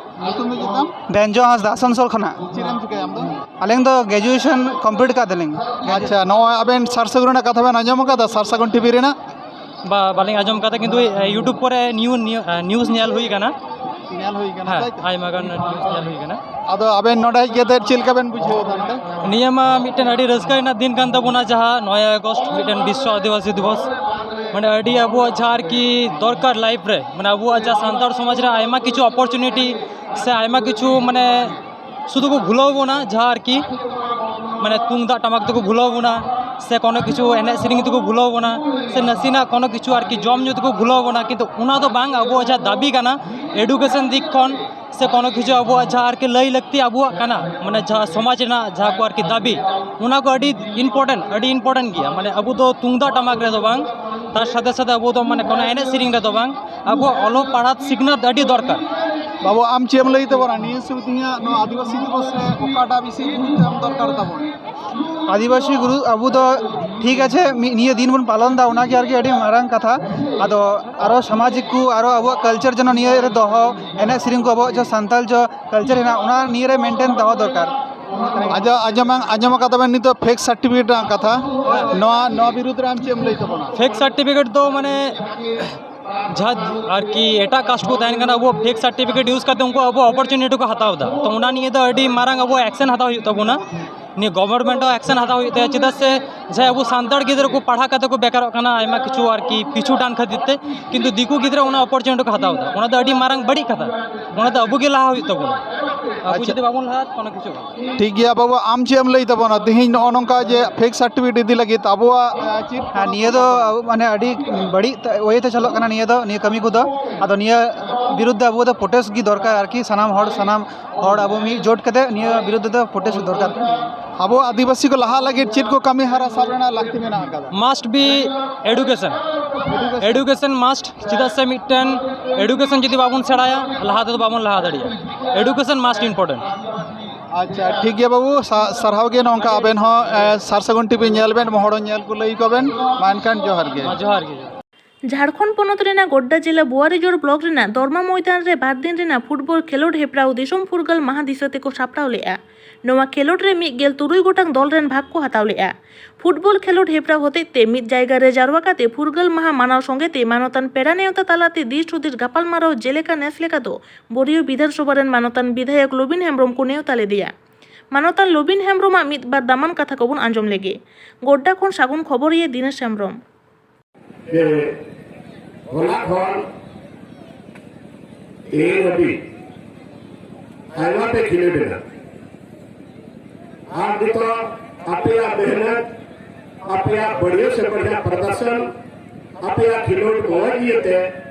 ᱧᱩᱛᱩᱢ ᱫᱚ ᱪᱮᱫ ᱛᱟᱢ? ᱵᱮᱧᱡᱚ ᱦᱟᱸᱥᱫᱟ, ᱟᱥᱟᱱᱥᱳᱞ ᱠᱷᱚᱱᱟᱜ᱾ ᱪᱮᱫ ᱮᱢ ᱪᱤᱠᱟᱹᱭᱟ ᱟᱢ ᱫᱚ? ᱟᱹᱞᱤᱧ ᱫᱚ ᱜᱨᱮᱡᱩᱭᱮᱥᱚᱱ ᱠᱚᱢᱯᱞᱤᱴ ᱠᱟᱜ ᱛᱟᱹᱞᱤᱧ᱾ ᱟᱪᱪᱷᱟ, ᱱᱚᱣᱟ ᱟᱵᱮᱱ ᱥᱟᱨ ᱥᱟᱹᱜᱩᱱ ᱨᱮᱱᱟᱜ ᱠᱟᱛᱷᱟ ᱵᱮᱱ ᱟᱸᱡᱚᱢ ᱟᱠᱟᱫᱟ ᱥᱟᱨ ᱥᱟᱹᱜᱩᱱ ᱴᱤᱵᱷᱤ ᱨᱮᱱᱟᱜ? ᱵᱟ, ᱵᱟᱹᱞᱤᱧ ᱟᱸᱡᱚᱢ ᱠᱟᱫᱟ, ᱠᱤᱱᱛᱩ, ᱮ, YouTube ᱠᱚᱨᱮ ᱱᱤᱭᱩ-, ᱱᱤᱭᱩ-, ᱮ, ᱱᱤᱭᱩᱡᱽ ᱧᱮᱞ ᱦᱩᱭ ᱠᱟᱱᱟ᱾ ᱧᱮᱞ ᱦᱩᱭ ᱠᱟᱱᱟ, ᱦᱮᱸ, ᱛᱟᱭ ᱛᱚ? ᱟᱭᱢᱟ ᱜᱟᱱ ᱱᱤᱭᱩᱡᱽ ᱧᱮᱞ ᱦᱩᱭ ᱠᱟᱱᱟ᱾ ᱟᱫᱚ ᱟᱵᱮᱱ ᱱᱚᱰᱮ ᱦᱮᱡ ᱠᱟᱛᱮ ᱪᱮᱫ ᱞᱮᱠᱟ ᱵᱮᱱ ᱵᱩᱡᱷᱟᱹᱣ ᱮᱫᱟ ᱱᱚᱰᱮ? ᱱᱤᱭᱟᱹ ᱢᱟ ᱢᱤᱫᱴᱮᱱ ᱟᱹᱰᱤ ᱨᱟᱹᱥᱠᱟᱹ ᱨᱮᱱᱟᱜ ᱫᱤᱱ ᱠᱟᱱ ᱛᱟᱵᱚᱱᱟ, ᱡᱟᱦᱟᱸ ᱱᱚᱭ ᱟᱜᱚᱥᱴ ᱢᱤᱫᱴᱮᱱ ᱵᱤᱥᱥᱚ ᱟᱹᱫᱤᱵᱟᱹᱥᱤ ᱫᱤᱵᱚᱥ, ᱢᱟᱱᱮ ᱟᱹᱰᱤ ᱟᱵᱚᱣᱟᱜ ᱡᱟᱦᱟᱸ ᱟᱨᱠᱤ ᱫᱚᱨᱠᱟᱨ ᱞᱟᱭᱤᱯᱷ ᱨᱮ, ᱢᱟᱱᱮ ᱟᱵᱚᱣᱟᱜ ᱡᱟᱦᱟᱸ ᱥᱟᱱᱛᱟᱲ ᱥᱚᱢᱟᱡᱽ ᱨᱮ ᱟᱭᱢᱟ ᱠᱤᱪᱷᱩ ᱚᱯᱚᱨᱪᱩᱱᱤᱴᱤ ᱥᱮ ᱟᱭᱢᱟ ᱠᱤᱪᱷᱩ ᱢᱟᱱᱮ ᱥᱩᱫᱷᱩ ᱠᱚ ᱵᱷᱩᱞᱟᱹᱣ ᱵᱚᱱᱟ, ᱡᱟᱦᱟᱸ ᱟᱨᱠᱤ ᱢᱟᱱᱮ ᱛᱩᱢᱫᱟᱜ ᱴᱟᱢᱟᱠ ᱛᱮᱠᱚ ᱵᱷᱩᱞᱟᱹᱣ ᱵᱚᱱᱟ, ᱥᱮ ᱠᱳᱱᱳ ᱠᱤᱪᱷᱩ ᱮᱱᱮᱡ ᱥᱮᱨᱮᱧ ᱛᱮᱠᱚ ᱵᱷᱩᱞᱟᱹᱣ ᱵᱚᱱᱟ, ᱥᱮ ᱱᱟᱥᱮᱱᱟᱜ ᱠᱳᱱᱳ ᱠᱤᱪᱷᱩ ᱟᱨᱠᱤ ᱡᱚᱢ ᱧᱩ ᱛᱮᱠᱚ ᱵᱷᱩᱞᱟᱹᱣ ᱵᱚᱱᱟ, ᱠᱤᱱᱛᱩ ᱚᱱᱟ ᱫᱚ ᱵᱟᱝ, ᱟᱵᱚᱣᱟᱜ ᱡᱟᱦᱟᱸ ᱫᱟᱹᱵᱤ ᱠᱟᱱᱟ ᱮᱰᱩᱠᱮᱥᱚᱱ ᱫᱤᱠ ᱠᱷᱚᱱ ᱥᱮ ᱠᱳᱱᱳ ᱠᱤᱪᱷᱩ ᱟᱵᱚᱣᱟᱜ ᱡᱟᱦᱟᱸ ᱟᱨᱠᱤ ᱞᱟᱹᱭ ᱞᱟᱹᱠᱛᱤ ᱟᱵᱚᱣᱟᱜ ᱠᱟᱱᱟ, ᱢᱟᱱᱮ ᱡᱟᱦᱟᱸ ᱥᱚᱢᱟᱡᱽ ᱨᱮᱱᱟᱜ ᱡᱟᱦᱟᱸ ᱠᱚ ᱟᱨᱠᱤ ᱫᱟᱹᱵᱤ, ᱚᱱᱟ ᱠᱚ ᱟᱹᱰᱤ ᱤᱢᱯᱚᱨᱴᱮᱱᱴ, ᱟᱹᱰᱤ ᱤᱢᱯᱚᱨᱴᱮᱱᱴ ᱜᱮᱭᱟ᱾ ᱢᱟᱱᱮ ᱟᱵᱚ ᱫᱚ ᱛᱩᱢᱫᱟᱜ ᱴᱟᱢᱟᱠ ᱨᱮᱫᱚ ᱵᱟᱝ, ᱛᱟᱨ ᱥᱟᱛᱷᱮ ᱥᱟᱛᱷᱮ ᱟᱵᱚ ᱫᱚ ᱢᱟᱱᱮ ᱠᱳᱱᱳ ᱮᱱᱮᱡ ᱥᱮᱨᱮᱧ ᱨᱮᱫᱚ ᱵᱟᱝ, ᱟᱵᱚᱣᱟᱜ ᱚᱞᱚᱜ ᱯᱟᱲᱦᱟᱜ ᱥᱤᱠᱷᱱᱟᱹᱛ ᱟᱹᱰᱤ ᱫᱚᱨᱠᱟᱨ᱾ ᱵᱟᱹᱵᱩ, ᱟᱢ ᱪᱮᱫ ᱮᱢ ᱞᱟᱹᱭ ᱛᱟᱵᱚᱱᱟ ᱱᱤᱭᱟᱹ ᱥᱩᱨ ᱛᱮᱦᱮᱧᱟᱜ ᱱᱚᱣᱟ ᱟᱹᱫᱤᱵᱟᱹᱥᱤ ᱫᱤᱵᱚᱥ ᱨᱮ ᱚᱠᱟᱴᱟᱜ ᱵᱮᱥᱤ ᱜᱩᱨᱩᱛᱛᱚ ᱮᱢ ᱫᱚᱨᱠᱟᱨ ᱛᱟᱵᱚᱱ? ᱟᱹᱫᱤᱵᱟᱹᱥᱤ ᱜᱩᱨᱩ, ᱟᱵᱚ ᱫᱚ ᱴᱷᱤᱠ ᱟᱪᱷᱮ ᱢᱤᱫ ᱱᱤᱭᱟᱹ ᱫᱤᱱ ᱵᱚᱱ ᱯᱟᱞᱚᱱ ᱮᱫᱟ, ᱚᱱᱟᱜᱮ ᱟᱨᱠᱤ ᱟᱹᱰᱤ ᱢᱟᱨᱟᱝ ᱠᱟᱛᱷᱟ᱾ ᱟᱫᱚ ᱟᱨᱚ ᱥᱟᱢᱟᱡᱤᱠ ᱠᱚ, ᱟᱨᱚ ᱟᱵᱚᱣᱟᱜ ᱠᱟᱞᱪᱟᱨ ᱡᱮᱱᱚ ᱱᱤᱭᱟᱹ ᱨᱮ ᱫᱚᱦᱚ, ᱮᱱᱮᱡ ᱥᱮᱨᱮᱧ ᱠᱚ, ᱟᱵᱚᱣᱟᱜ ᱡᱟᱦᱟᱸ ᱥᱟᱱᱛᱟᱞ ᱡᱚ ᱠᱟᱞᱪᱟᱨ ᱦᱮᱱᱟᱜ, ᱚᱱᱟ ᱱᱤᱭᱟᱹ ᱨᱮ ᱢᱮᱱᱴᱮᱱ ᱫᱚᱦᱚ ᱫᱚᱨᱠᱟᱨ᱾ ᱟᱸᱡᱚᱢ, ᱟᱸᱡᱚᱢ, ᱟᱸᱡᱚᱢ ᱟᱠᱟᱫᱟ ᱵᱮᱱ ᱱᱤᱛᱚᱜ ᱯᱷᱮᱠ ᱥᱟᱨᱴᱤᱯᱷᱤᱠᱮᱴ ᱨᱮᱱᱟᱜ ᱠᱟᱛᱷᱟ, ᱱᱚᱣᱟ, ᱱᱚᱣᱟ ᱵᱤᱨᱩᱫᱽ ᱨᱮ ᱟᱢ ᱪᱮᱫ ᱮᱢ ᱞᱟᱹᱭ ᱛᱟᱵᱚᱱᱟ? ᱯᱷᱮᱠ ᱥᱟᱨᱴᱤᱯᱷᱤᱠᱮᱴ ᱫᱚ ᱢᱟᱱᱮ ᱡᱟᱦᱟᱸ ᱟᱨᱠᱤ ᱮᱴᱟᱜ ᱠᱟᱥᱴ ᱠᱚ ᱛᱟᱦᱮᱱ ᱠᱟᱱᱟ, ᱟᱵᱚ ᱯᱷᱮᱠ ᱥᱟᱨᱴᱤᱯᱷᱤᱠᱮᱴ ᱤᱭᱩᱡᱽ ᱠᱟᱛᱮ ᱩᱱᱠᱩ ᱟᱵᱚ ᱚᱯᱚᱨᱪᱩᱱᱤᱴᱤ ᱠᱚ ᱦᱟᱛᱟᱣ ᱮᱫᱟ᱾ ᱛᱚ ᱚᱱᱟ ᱱᱤᱭᱮ ᱫᱚ ᱟᱹᱰᱤ ᱢᱟᱨᱟᱝ ᱟᱵᱚ ᱮᱠᱥᱮᱱ ᱦᱟᱛᱟᱣ ᱦᱩᱭᱩᱜ ᱛᱟᱵᱚᱱᱟ᱾ ᱱᱤᱭᱟᱹ ᱜᱚᱵᱷᱚᱨᱱᱢᱮᱱᱴ ᱦᱚᱸ ᱮᱠᱥᱮᱱ ᱦᱟᱛᱟᱣ ᱦᱩᱭᱩᱜ ᱛᱟᱭᱟ᱾ ᱪᱮᱫᱟᱜ ᱥᱮ ᱡᱟᱦᱟᱸᱭ ᱟᱵᱚ ᱥᱟᱱᱛᱟᱲ ᱜᱤᱫᱽᱨᱟᱹ ᱠᱚ ᱯᱟᱲᱦᱟᱣ ᱠᱟᱛᱮ ᱠᱚ ᱵᱮᱠᱟᱨᱚᱜ ᱠᱟᱱᱟ ᱟᱭᱢᱟ ᱠᱤᱪᱷᱩ ᱟᱨᱠᱤ ᱯᱤᱪᱷᱩ ᱰᱟᱱ ᱠᱷᱟᱹᱛᱤᱨ ᱛᱮ, ᱠᱤᱱᱛᱩ ᱫᱤᱠᱩ ᱜᱤᱫᱽᱨᱟᱹ ᱚᱱᱟ ᱚᱯᱚᱨᱪᱩᱱᱤᱴᱤ ᱠᱚ ᱦᱟᱛᱟᱣ ᱮᱫᱟ᱾ ᱚᱱᱟ ᱫᱚ ᱟᱹᱰᱤ ᱢᱟᱨᱟᱝ ᱵᱟᱹᱲᱤᱡ ᱠᱟᱛᱷᱟ᱾ ᱚᱱᱟ ᱫᱚ ᱟᱵᱚ ᱜᱮ ᱞᱟᱦᱟ ᱦᱩᱭᱩᱜ ᱛᱟᱵᱚᱱᱟ᱾ ᱟᱵᱚ ᱟᱪᱪᱷᱟ᱾ ᱡᱩᱫᱤ ᱵᱟᱵᱚᱱ ᱞᱟᱦᱟᱜᱼᱟ, ᱠᱳᱱᱳ ᱠᱤᱪᱷᱩ ᱵᱟᱝ᱾ ᱴᱷᱤᱠ ᱜᱮᱭᱟ ᱵᱟᱹᱵᱩ, ᱟᱢ ᱪᱮᱫ ᱮᱢ ᱞᱟᱹᱭ ᱛᱟᱵᱚᱱᱟ ᱛᱮᱦᱮᱧ ᱱᱚᱜᱼᱚ ᱱᱚᱝᱠᱟ ᱡᱮ ᱯᱷᱮᱠ ᱥᱟᱨᱴᱤᱯᱷᱤᱠᱮᱴ ᱤᱫᱤ ᱞᱟᱹᱜᱤᱫ ᱟᱵᱚᱣᱟᱜ, ᱟᱸ, ᱪᱮᱫ ᱟᱨ ᱱᱤᱭᱟᱹ ᱫᱚ ᱟᱵᱚ ᱢᱟᱱᱮ ᱟᱹᱰᱤ ᱵᱟᱹᱲᱤᱡ ᱛᱮ, ᱳᱭᱮ ᱛᱮ ᱪᱟᱞᱟᱜ ᱠᱟᱱᱟ ᱱᱤᱭᱟᱹ ᱫᱚ, ᱱᱤᱭᱟᱹ ᱠᱟᱹᱢᱤ ᱠᱚᱫᱚ᱾ ᱟᱫᱚ ᱱᱤᱭᱟᱹ ᱵᱤᱨᱩᱫᱽ ᱫᱚ ᱟᱵᱚ ᱫᱚ ᱯᱨᱚᱴᱮᱥᱴ ᱜᱮ ᱫᱚᱨᱠᱟᱨ ᱟᱨᱠᱤ, ᱥᱟᱱᱟᱢ ᱦᱚᱲ, ᱥᱟᱱᱟᱢ ᱦᱚᱲ ᱟᱵᱚ ᱢᱤᱫ ᱡᱳᱴ ᱠᱟᱛᱮ ᱱᱤᱭᱟᱹ ᱵᱤᱨᱩᱫᱽ ᱫᱚ ᱯᱨᱚᱴᱮᱥᱴ ᱫᱚᱨᱠᱟᱨ᱾ ᱟᱵᱚ ᱟᱹᱫᱤᱵᱟᱹᱥᱤ ᱠᱚ ᱞᱟᱦᱟ ᱞᱟᱹᱜᱤᱫ ᱪᱮᱫ ᱠᱚ ᱠᱟᱹᱢᱤ ᱦᱚᱨᱟ ᱥᱟᱵ ᱨᱮᱱᱟᱜ ᱞᱟᱹᱠᱛᱤ ᱢᱮᱱᱟᱜ ᱟᱠᱟᱫᱟ? Must be education. Education must. ᱪᱮᱫᱟᱜ ᱥᱮ ᱢᱤᱫᱴᱮᱱ ᱮᱰᱩᱠᱮᱥᱚᱱ ᱡᱩᱫᱤ ᱵᱟᱵᱚᱱ ᱥᱮᱬᱟᱭᱟ, ᱞᱟᱦᱟ ᱛᱮᱫᱚ ᱵᱟᱵᱚᱱ ᱞᱟᱦᱟ ᱫᱟᱲᱮᱭᱟᱜᱼᱟ᱾ Education must important. ᱟᱪᱪᱷᱟ, ᱴᱷᱤᱠ ᱜᱮᱭᱟ ᱵᱟᱹᱵᱩ, ᱥᱟ-, ᱥᱟᱨᱦᱟᱣ ᱜᱮ᱾ ᱱᱚᱝᱠᱟ ᱟᱵᱮᱱ ᱦᱚᱸ, ᱮ, ᱥᱟᱨ ᱥᱟᱹᱜᱩᱱ ᱴᱤᱵᱷᱤ ᱧᱮᱞ ᱵᱮᱱ, ᱢᱚᱦᱚᱲ ᱧᱮᱞ ᱠᱚ ᱞᱟᱹᱭ ᱠᱚ ᱵᱮᱱ᱾ ᱢᱟ ᱮᱱᱠᱷᱟᱱ ᱡᱚᱦᱟᱨ ᱜᱮ᱾ ᱢᱟ ᱡᱚᱦᱟᱨ ᱜᱮ᱾ ᱡᱷᱟᱲᱠᱷᱚᱸᱰ ᱯᱚᱱᱚᱛ ᱨᱮᱱᱟᱜ ᱜᱚᱰᱰᱟ ᱡᱮᱞᱟ ᱵᱳᱣᱟᱨᱤᱡᱳᱲ ᱵᱞᱚᱠ ᱨᱮᱱᱟᱜ ᱫᱚᱨᱢᱟ ᱢᱚᱭᱫᱟᱱ ᱨᱮ ᱵᱟᱨ ᱫᱤᱱ ᱨᱮᱱᱟᱜ ᱯᱷᱩᱴᱵᱚᱞ ᱠᱷᱮᱞᱳᱰ ᱦᱮᱯᱨᱟᱣ ᱫᱤᱥᱚᱢ ᱯᱷᱩᱨᱜᱟᱹᱞ ᱢᱟᱦᱟ ᱫᱤᱥᱟᱹ ᱛᱮᱠᱚ ᱥᱟᱯᱲᱟᱣ ᱞᱮᱫᱼᱟ᱾ ᱱᱚᱣᱟ ᱠᱷᱮᱞᱳᱰ ᱨᱮ ᱢᱤᱫ ᱜᱮᱞ ᱛᱩᱨᱩᱭ ᱜᱚᱴᱟᱝ ᱫᱚᱞ ᱨᱮᱱ ᱵᱷᱟᱜᱽ ᱠᱚ ᱦᱟᱛᱟᱣ ᱞᱮᱫᱼᱟ᱾ ᱯᱷᱩᱴᱵᱚᱞ ᱠᱷᱮᱞᱳᱰ ᱦᱮᱯᱨᱟᱣ ᱦᱚᱛᱮᱡ ᱛᱮ ᱢᱤᱫ ᱡᱟᱭᱜᱟ ᱨᱮ ᱡᱟᱨᱣᱟ ᱠᱟᱛᱮ ᱯᱷᱩᱨᱜᱟᱹᱞ ᱢᱟᱦᱟ ᱢᱟᱱᱟᱣ ᱥᱚᱸᱜᱮ ᱛᱮ ᱢᱟᱱᱚᱛᱟᱱ ᱯᱮᱲᱟ ᱱᱮᱣᱛᱟ ᱛᱟᱞᱟᱛᱮ ᱫᱤᱥ ᱦᱩᱫᱤᱥ ᱜᱟᱯᱟᱞᱢᱟᱨᱟᱣ ᱡᱮᱞᱮᱠᱟ ᱱᱮᱥ ᱞᱮᱠᱟ ᱫᱚ ᱵᱳᱨᱤᱭᱳ ᱵᱤᱫᱷᱟᱱ ᱥᱚᱵᱷᱟ ᱨᱮᱱ ᱢᱟᱱᱚᱛᱟᱱ ᱵᱤᱫᱷᱟᱭᱚᱠ ᱞᱚᱵᱤᱱ ᱦᱮᱢᱵᱨᱚᱢ ᱠᱚ ᱱᱮᱣᱛᱟ ᱞᱮᱫᱮᱭᱟ᱾ ᱢᱟᱱᱚᱛᱟᱱ ᱞᱚᱵᱤᱱ ᱦᱮᱢᱵᱨᱚᱢᱟᱜ ᱢᱤᱫ ᱵᱟᱨ ᱫᱟᱢᱟᱱ ᱠᱟᱛᱷᱟ ᱠᱚᱵᱚᱱ ᱟᱸᱡᱚᱢ ᱞᱮᱜᱮ᱾ ᱜᱚᱰᱰᱟ ᱠᱷᱚᱱ ᱥᱟᱹᱜᱩᱱ ᱠᱷᱚᱵᱚᱨᱤᱭᱟᱹ ᱫᱤᱱᱮᱥ ᱦᱮᱢᱵᱨᱚᱢ᱾ ᱡᱮ ᱦᱚᱞᱟ ᱠᱷᱚᱱ ᱛᱮᱦᱮᱧ ᱦᱟᱹᱵᱤᱡ ᱟᱭᱢᱟ ᱯᱮ ᱠᱷᱮᱞᱳᱰ ᱮᱱᱟ᱾ ᱟᱨ ᱱᱤᱛᱚᱜ ᱟᱯᱮᱭᱟᱜ ᱢᱮᱦᱱᱚᱛ, ᱟᱯᱮᱭᱟᱜ ᱵᱟᱹᱲᱤᱭᱟᱹ ᱥᱮ ᱵᱟᱹᱲᱤᱭᱟᱹ ᱯᱨᱚᱫᱚᱨᱥᱚᱱ, ᱟᱯᱮᱭᱟᱜ ᱠᱷᱮᱞᱳᱰ ᱢᱚᱡᱽ ᱤᱭᱟᱹᱛᱮ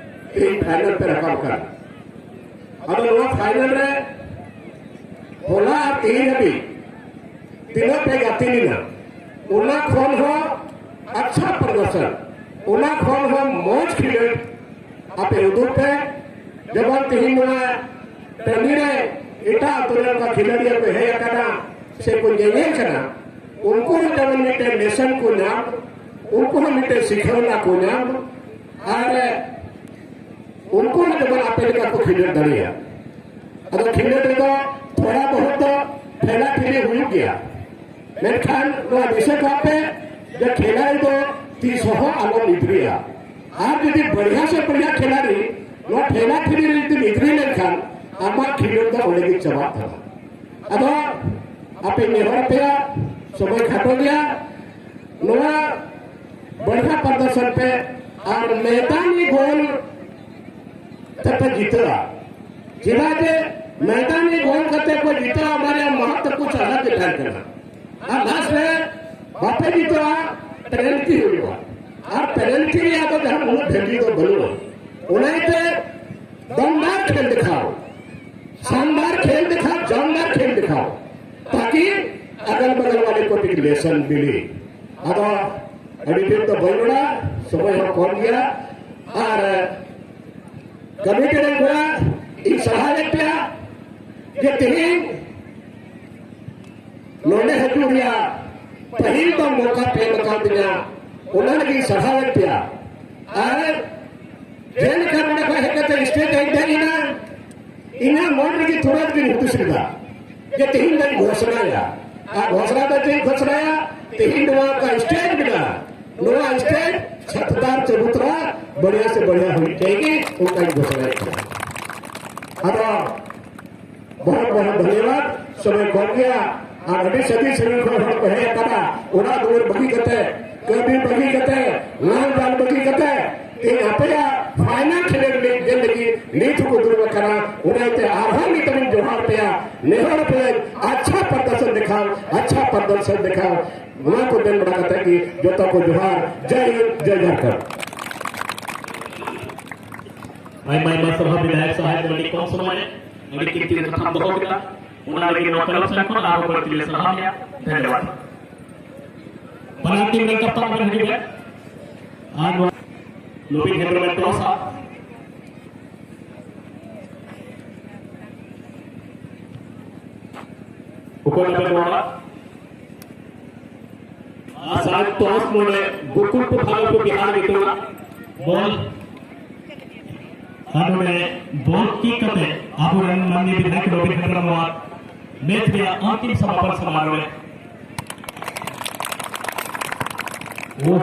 ᱛᱮᱦᱮᱧ ᱯᱷᱟᱭᱱᱟᱞ ᱯᱮ ᱨᱟᱠᱟᱵ ᱟᱠᱟᱱᱟ᱾ ᱟᱫᱚ ᱱᱚᱣᱟ ᱯᱷᱟᱭᱱᱟᱞ ᱨᱮ ᱦᱚᱞᱟ ᱟᱨ ᱛᱮᱦᱮᱧ ᱦᱟᱹᱵᱤᱡ ᱛᱤᱱᱟᱹᱜ ᱯᱮ ᱜᱟᱛᱮ ᱞᱮᱱᱟ, ᱚᱱᱟ ᱠᱷᱚᱱ ᱦᱚᱸ ᱟᱪᱪᱷᱟ ᱯᱨᱚᱫᱚᱨᱥᱚᱱ, ᱚᱱᱟ ᱠᱷᱚᱱ ᱦᱚᱸ ᱢᱚᱡᱽ ᱠᱷᱮᱞᱳᱰ ᱟᱯᱮ ᱩᱫᱩᱜ ᱯᱮ᱾ ᱡᱮᱢᱚᱱ ᱛᱮᱦᱮᱧ ᱱᱚᱣᱟ ᱴᱟᱺᱰᱤ ᱨᱮ ᱮᱴᱟᱜ ᱟᱹᱛᱩ ᱨᱮ ᱚᱱᱠᱟ ᱠᱷᱮᱞᱳᱰᱤᱭᱟᱹ ᱠᱚ ᱦᱮᱡ ᱟᱠᱟᱱᱟ ᱥᱮ ᱠᱚ ᱧᱮᱧᱮᱞ ᱠᱟᱱᱟ, ᱩᱱᱠᱩ ᱦᱚᱸ ᱡᱮᱢᱚᱱ ᱢᱤᱫᱴᱮᱱ ᱞᱮᱥᱚᱱ ᱠᱚ ᱧᱟᱢ, ᱩᱱᱠᱩ ᱦᱚᱸ ᱢᱤᱫᱴᱮᱱ ᱥᱤᱠᱷᱟᱹᱣᱱᱟ ᱠᱚ ᱧᱟᱢ, ᱟᱨ ᱩᱱᱠᱩ ᱦᱚᱸ ᱡᱮᱢᱚᱱ ᱟᱯᱮ ᱞᱮᱠᱟ ᱠᱚ ᱠᱷᱮᱞᱳᱰ ᱫᱟᱲᱮᱭᱟᱜ᱾ ᱟᱫᱚ ᱠᱷᱮᱞᱳᱰ ᱨᱮᱫᱚ ᱛᱷᱚᱲᱟ ᱵᱚᱦᱩᱛ ᱫᱚ ᱴᱷᱮᱞᱟ ᱴᱷᱤᱞᱤ ᱦᱩᱭᱩᱜ ᱜᱮᱭᱟ, ᱢᱮᱱᱠᱷᱟᱱ ᱱᱚᱣᱟ ᱫᱤᱥᱟᱹ ᱠᱟᱜ ᱯᱮ ᱡᱮ ᱠᱷᱮᱞᱟ ᱨᱮᱫᱚ ᱛᱤᱥ ᱦᱚᱸ ᱟᱞᱚᱢ ᱤᱫᱨᱤᱭᱟ᱾ ᱟᱨ ᱡᱩᱫᱤ ᱵᱟᱹᱲᱤᱭᱟ ᱥᱮ ᱵᱟᱹᱲᱤᱭᱟ ᱠᱷᱤᱞᱟᱲᱤ ᱱᱚᱣᱟ ᱴᱷᱮᱞᱟ ᱴᱷᱤᱞᱤ ᱨᱮ ᱡᱩᱫᱤᱢ ᱤᱫᱤ ᱞᱮᱱᱠᱷᱟᱱ ᱟᱢᱟᱜ ᱠᱷᱮᱞᱳᱰ ᱫᱚ ᱚᱸᱰᱮ ᱜᱮ ᱪᱟᱵᱟᱜ ᱛᱟᱢᱟ᱾ ᱟᱫᱚ ᱟᱯᱮ ᱱᱮᱦᱚᱨ ᱟᱯᱮᱭᱟ, ᱥᱚᱢᱚᱭ ᱠᱷᱟᱴᱚ ᱜᱮᱭᱟ, ᱱᱚᱣᱟ ᱵᱟᱹᱲᱤᱭᱟ ᱯᱨᱚᱫᱚᱨᱥᱚᱱ ᱯᱮ ᱟᱨ ᱢᱮᱭᱫᱟᱱᱤ ᱜᱳᱞ ᱛᱮᱯᱮ ᱡᱤᱛᱟᱹᱜᱼᱟ᱾ ᱪᱮᱫᱟᱜ ᱡᱮ ᱢᱮᱭᱫᱟᱱᱤ ᱜᱳᱞ ᱠᱟᱛᱮ ᱠᱚ ᱡᱤᱛᱟᱹᱜᱼᱟ, ᱚᱱᱟ ᱨᱮᱭᱟᱜ ᱢᱟᱦᱟᱛᱛᱚ ᱠᱚ ᱥᱟᱞᱟ ᱜᱮ ᱛᱟᱦᱮᱸ ᱠᱟᱱᱟ᱾ ᱟᱨ ᱞᱟᱥᱴ ᱨᱮ ᱵᱟᱯᱮ ᱡᱤᱛᱟᱹᱜᱼᱟ, ᱯᱮᱱᱟᱞᱴᱤ ᱦᱩᱭᱩᱜᱼᱟ᱾ ᱟᱨ ᱯᱮᱱᱟᱞᱴᱤ ᱨᱮᱭᱟᱜ ᱫᱚ ᱡᱟᱦᱟᱸ ᱩᱱᱟᱹᱜ ᱵᱷᱮᱞᱤᱭᱩ ᱫᱚ ᱵᱟᱹᱱᱩᱜᱼᱟ᱾ ᱚᱱᱟᱛᱮ ᱫᱚᱢᱫᱟᱨ ᱠᱷᱮᱞ ᱫᱮᱠᱷᱟᱣ, ᱥᱟᱱᱫᱟᱨ ᱠᱷᱮᱞ ᱫᱮᱠᱷᱟᱣ, ᱡᱟᱱᱫᱟᱨ ᱠᱷᱮᱞ ᱫᱮᱠᱷᱟᱣ, ᱛᱟᱠᱤ ᱟᱜᱟᱞ ᱵᱟᱜᱟᱞ ᱣᱟᱞᱮ ᱠᱚ ᱵᱤ ᱞᱮᱥᱚᱱ ᱢᱤᱞᱮ᱾ ᱟᱫᱚ ᱟᱹᱰᱤ ᱰᱷᱮᱨ ᱫᱚ ᱵᱟᱹᱧ ᱨᱚᱲᱟ, ᱥᱚᱢᱚᱭ ᱦᱚᱸ ᱠᱚᱢ ᱜᱮᱭᱟ᱾ ᱟᱨ ᱠᱚᱢᱤᱴᱤ ᱨᱮᱱ ᱠᱚᱲᱟ, ᱤᱧ ᱥᱟᱨᱦᱟᱣᱮᱫ ᱯᱮᱭᱟ ᱡᱮ ᱛᱮᱦᱮᱧ ᱱᱚᱰᱮ ᱦᱤᱡᱩᱜ ᱨᱮᱭᱟᱜ ᱯᱟᱹᱦᱤᱞ ᱫᱚ ᱢᱚᱠᱟ ᱯᱮ ᱮᱢ ᱟᱠᱟᱫᱤᱧᱟ, ᱚᱱᱟ ᱞᱟᱹᱜᱤᱫ ᱤᱧ ᱥᱟᱨᱦᱟᱣᱮᱫ ᱯᱮᱭᱟ᱾ ᱟᱨ ᱡᱮᱞᱮᱠᱟ ᱱᱚᱰᱮ ᱠᱷᱚᱱ ᱦᱮᱡ ᱠᱟᱛᱮ ᱥᱴᱮᱡ ᱨᱮᱧ ᱫᱮᱡ ᱮᱱᱟ, ᱤᱧᱟᱹᱜ ᱢᱚᱱ ᱨᱮᱜᱮ ᱛᱩᱨᱟᱹᱛ ᱜᱤᱧ ᱦᱩᱫᱤᱥ ᱠᱮᱫᱟ ᱡᱮ ᱛᱮᱦᱮᱧ ᱫᱚᱧ ᱜᱷᱳᱥᱱᱟᱭᱟ᱾ ᱟᱨ ᱜᱷᱳᱥᱱᱟ ᱫᱚ ᱪᱮᱫ ᱤᱧ ᱜᱷᱳᱥᱱᱟᱭᱟ? ᱛᱮᱦᱮᱧ ᱱᱚᱣᱟ ᱚᱠᱟ ᱥᱴᱮᱡ ᱢᱮᱱᱟᱜᱼᱟ, ᱱᱚᱣᱟ ᱥᱴᱮᱡ ᱥᱟᱛᱫᱟᱨ ᱪᱟᱵᱩᱛᱨᱟ ᱵᱟᱲᱤᱭᱟ ᱥᱮ ᱵᱟᱲᱤᱭᱟ ᱦᱩᱭᱩᱜ ᱛᱮᱜᱮ ᱚᱱᱠᱟᱧ ᱜᱷᱳᱥᱱᱟᱭᱮᱫ ᱠᱟᱱᱟ᱾ ᱟᱫᱚ ᱵᱚᱦᱚᱛ ᱵᱚᱦᱚᱛ ᱫᱷᱚᱱᱭᱚᱵᱟᱫ, ᱥᱚᱢᱚᱭ ᱠᱚᱢ ᱜᱮᱭᱟ᱾ ᱟᱨ ᱟᱹᱰᱤ ᱥᱟᱺᱜᱤᱧ ᱥᱟᱺᱜᱤᱧ ᱠᱷᱚᱱ ᱦᱚᱲ ᱠᱚ ᱦᱮᱡ ᱟᱠᱟᱱᱟ, ᱚᱲᱟᱜ ᱫᱩᱣᱟᱹᱨ ᱵᱟᱹᱜᱤ ᱠᱟᱛᱮ, ᱠᱟᱹᱢᱤ ᱵᱟᱹᱜᱤ ᱠᱟᱛᱮ, ᱞᱟᱝ ᱵᱟᱝ ᱵᱟᱹᱜᱤ ᱠᱟᱛᱮ, ᱛᱮᱦᱮᱧ ᱟᱯᱮᱭᱟᱜ ᱯᱷᱟᱭᱱᱟᱞ ᱠᱷᱮᱞᱳᱰ ᱞᱟᱹᱜᱤᱫ ᱧᱮᱞ ᱞᱟᱹᱜᱤᱫ ᱱᱤᱛ ᱦᱚᱸᱠᱚ ᱫᱩᱲᱩᱵ ᱟᱠᱟᱱᱟ᱾ ᱚᱱᱟᱛᱮ ᱟᱨᱦᱚᱸ ᱢᱤᱫ ᱫᱷᱟᱣᱤᱧ ᱡᱚᱦᱟᱨ ᱯᱮᱭᱟ, ᱱᱮᱦᱚᱨ ᱯᱮᱭᱟᱧ, ᱟᱪᱪᱷᱟ ᱯᱨᱚᱫᱚᱨᱥᱚᱱ ᱫᱮᱠᱷᱟᱣ, ᱟᱪᱪᱷᱟ ᱯᱨᱚᱫᱚᱨᱥᱚᱱ ᱫᱮᱠᱷᱟᱣ᱾ ᱱᱚᱣᱟ ᱠᱚ ᱢᱮᱱ ᱵᱟᱲᱟ ᱠᱟᱛᱮ ᱜᱮ ᱡᱚᱛᱚ ᱠᱚ ᱡᱚᱦᱟᱨ᱾ ᱡᱟᱭ ᱦᱤᱱᱫ, ᱡᱟᱭ ᱡᱷᱟᱨᱠᱷᱚᱸᱰ᱾ ᱟᱭᱢᱟ ᱟᱭᱢᱟ ᱥᱟᱨᱦᱟᱣ ᱵᱤᱫᱷᱟᱭᱚᱠ ᱥᱟᱦᱮᱵ, ᱟᱹᱰᱤ ᱠᱚᱢ ᱥᱚᱢᱚᱭ ᱨᱮ ᱟᱹᱰᱤ ᱠᱤᱢᱛᱤ ᱠᱟᱛᱷᱟᱢ ᱫᱚᱦᱚ ᱠᱮᱫᱟ, ᱚᱱᱟ ᱞᱟᱹᱜᱤᱫ ᱱᱚᱣᱟ ᱠᱞᱟᱵᱽ ᱥᱮᱱ ᱠᱷᱚᱱ ᱟᱨᱦᱚᱸ ᱵᱟᱹᱲᱛᱤ ᱞᱮ ᱥᱟᱨᱦᱟᱣ ᱢᱮᱭᱟ᱾ ᱫᱷᱚᱱᱭᱚᱵᱟᱫ᱾ ᱵᱟᱱᱟᱨ ᱴᱤᱢ ᱨᱮᱱ ᱠᱟᱯᱴᱟᱱ ᱵᱮᱱ ᱦᱤᱡᱩᱜ ᱵᱮᱱ᱾ ᱟᱨ ᱱᱚᱣᱟ ᱞᱩᱵᱤᱱ ᱦᱮᱢᱵᱨᱚᱢ ᱮ ᱴᱚᱥᱟ᱾ ᱚᱠᱚᱭ ᱱᱟᱢᱵᱟᱨ ᱱᱚᱣᱟ? ᱟᱨ ᱥᱟᱭᱮᱫ ᱴᱚᱥ ᱱᱚᱰᱮ ᱜᱳᱠᱩᱞᱯᱩᱨ ᱵᱷᱟᱜᱚᱞᱯᱩᱨ ᱵᱤᱦᱟᱨ ᱧᱩᱛᱩᱢ ᱨᱮᱱᱟᱜ ᱵᱚᱞ᱾ ᱟᱨ ᱱᱚᱰᱮ ᱵᱚᱞ ᱠᱤᱠ ᱠᱟᱛᱮ ᱟᱵᱚᱨᱮᱱ ᱢᱟᱱᱱᱤᱭᱚ ᱵᱤᱫᱷᱟᱭᱚᱠ ᱨᱚᱵᱤᱱ ᱦᱮᱢᱵᱨᱚᱢ ᱱᱚᱣᱟ ᱢᱮᱪ ᱨᱮᱭᱟᱜ ᱚᱱᱛᱤᱢ ᱥᱚᱢᱟᱯᱚᱱ ᱥᱚᱢᱟᱨᱳᱦ ᱨᱮ᱾ ᱳᱦ᱾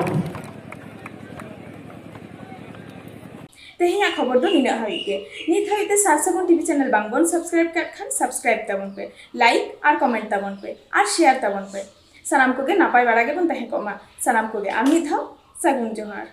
ᱛᱮᱦᱮᱧᱟᱜ ᱠᱷᱚᱵᱚᱨ ᱫᱚ ᱱᱤᱱᱟᱹᱜ ᱦᱟᱹᱵᱤᱡ ᱜᱮ᱾ ᱱᱤᱛ ᱦᱟᱹᱵᱤᱡ ᱛᱮ ᱥᱟᱨ ᱥᱟᱹᱜᱩᱱ ᱴᱤᱵᱷᱤ ᱪᱮᱱᱮᱞ ᱵᱟᱝ ᱵᱚᱱ ᱥᱟᱵᱥᱠᱨᱟᱭᱤᱵ ᱠᱟᱜ ᱠᱷᱟᱱ ᱥᱟᱵᱥᱠᱨᱟᱭᱤᱵ ᱛᱟᱵᱚᱱ ᱯᱮ, ᱞᱟᱭᱤᱠ ᱟᱨ ᱠᱚᱢᱮᱱᱴ ᱛᱟᱵᱚᱱ ᱯᱮ ᱟᱨ ᱥᱮᱭᱟᱨ ᱛᱟᱵᱚᱱ ᱯᱮ᱾ ᱥᱟᱱᱟᱢ ᱠᱚᱜᱮ ᱱᱟᱯᱟᱭ ᱵᱟᱲᱟ ᱜᱮᱵᱚᱱ ᱛᱟᱦᱮᱸ ᱠᱚᱜ ᱢᱟ᱾ ᱥᱟᱱᱟᱢ ᱠᱚᱜᱮ ᱟᱨ ᱢᱤᱫ ᱫᱷᱟᱣ ᱥᱟᱹᱜᱩᱱ ᱡᱚᱦᱟᱨ᱾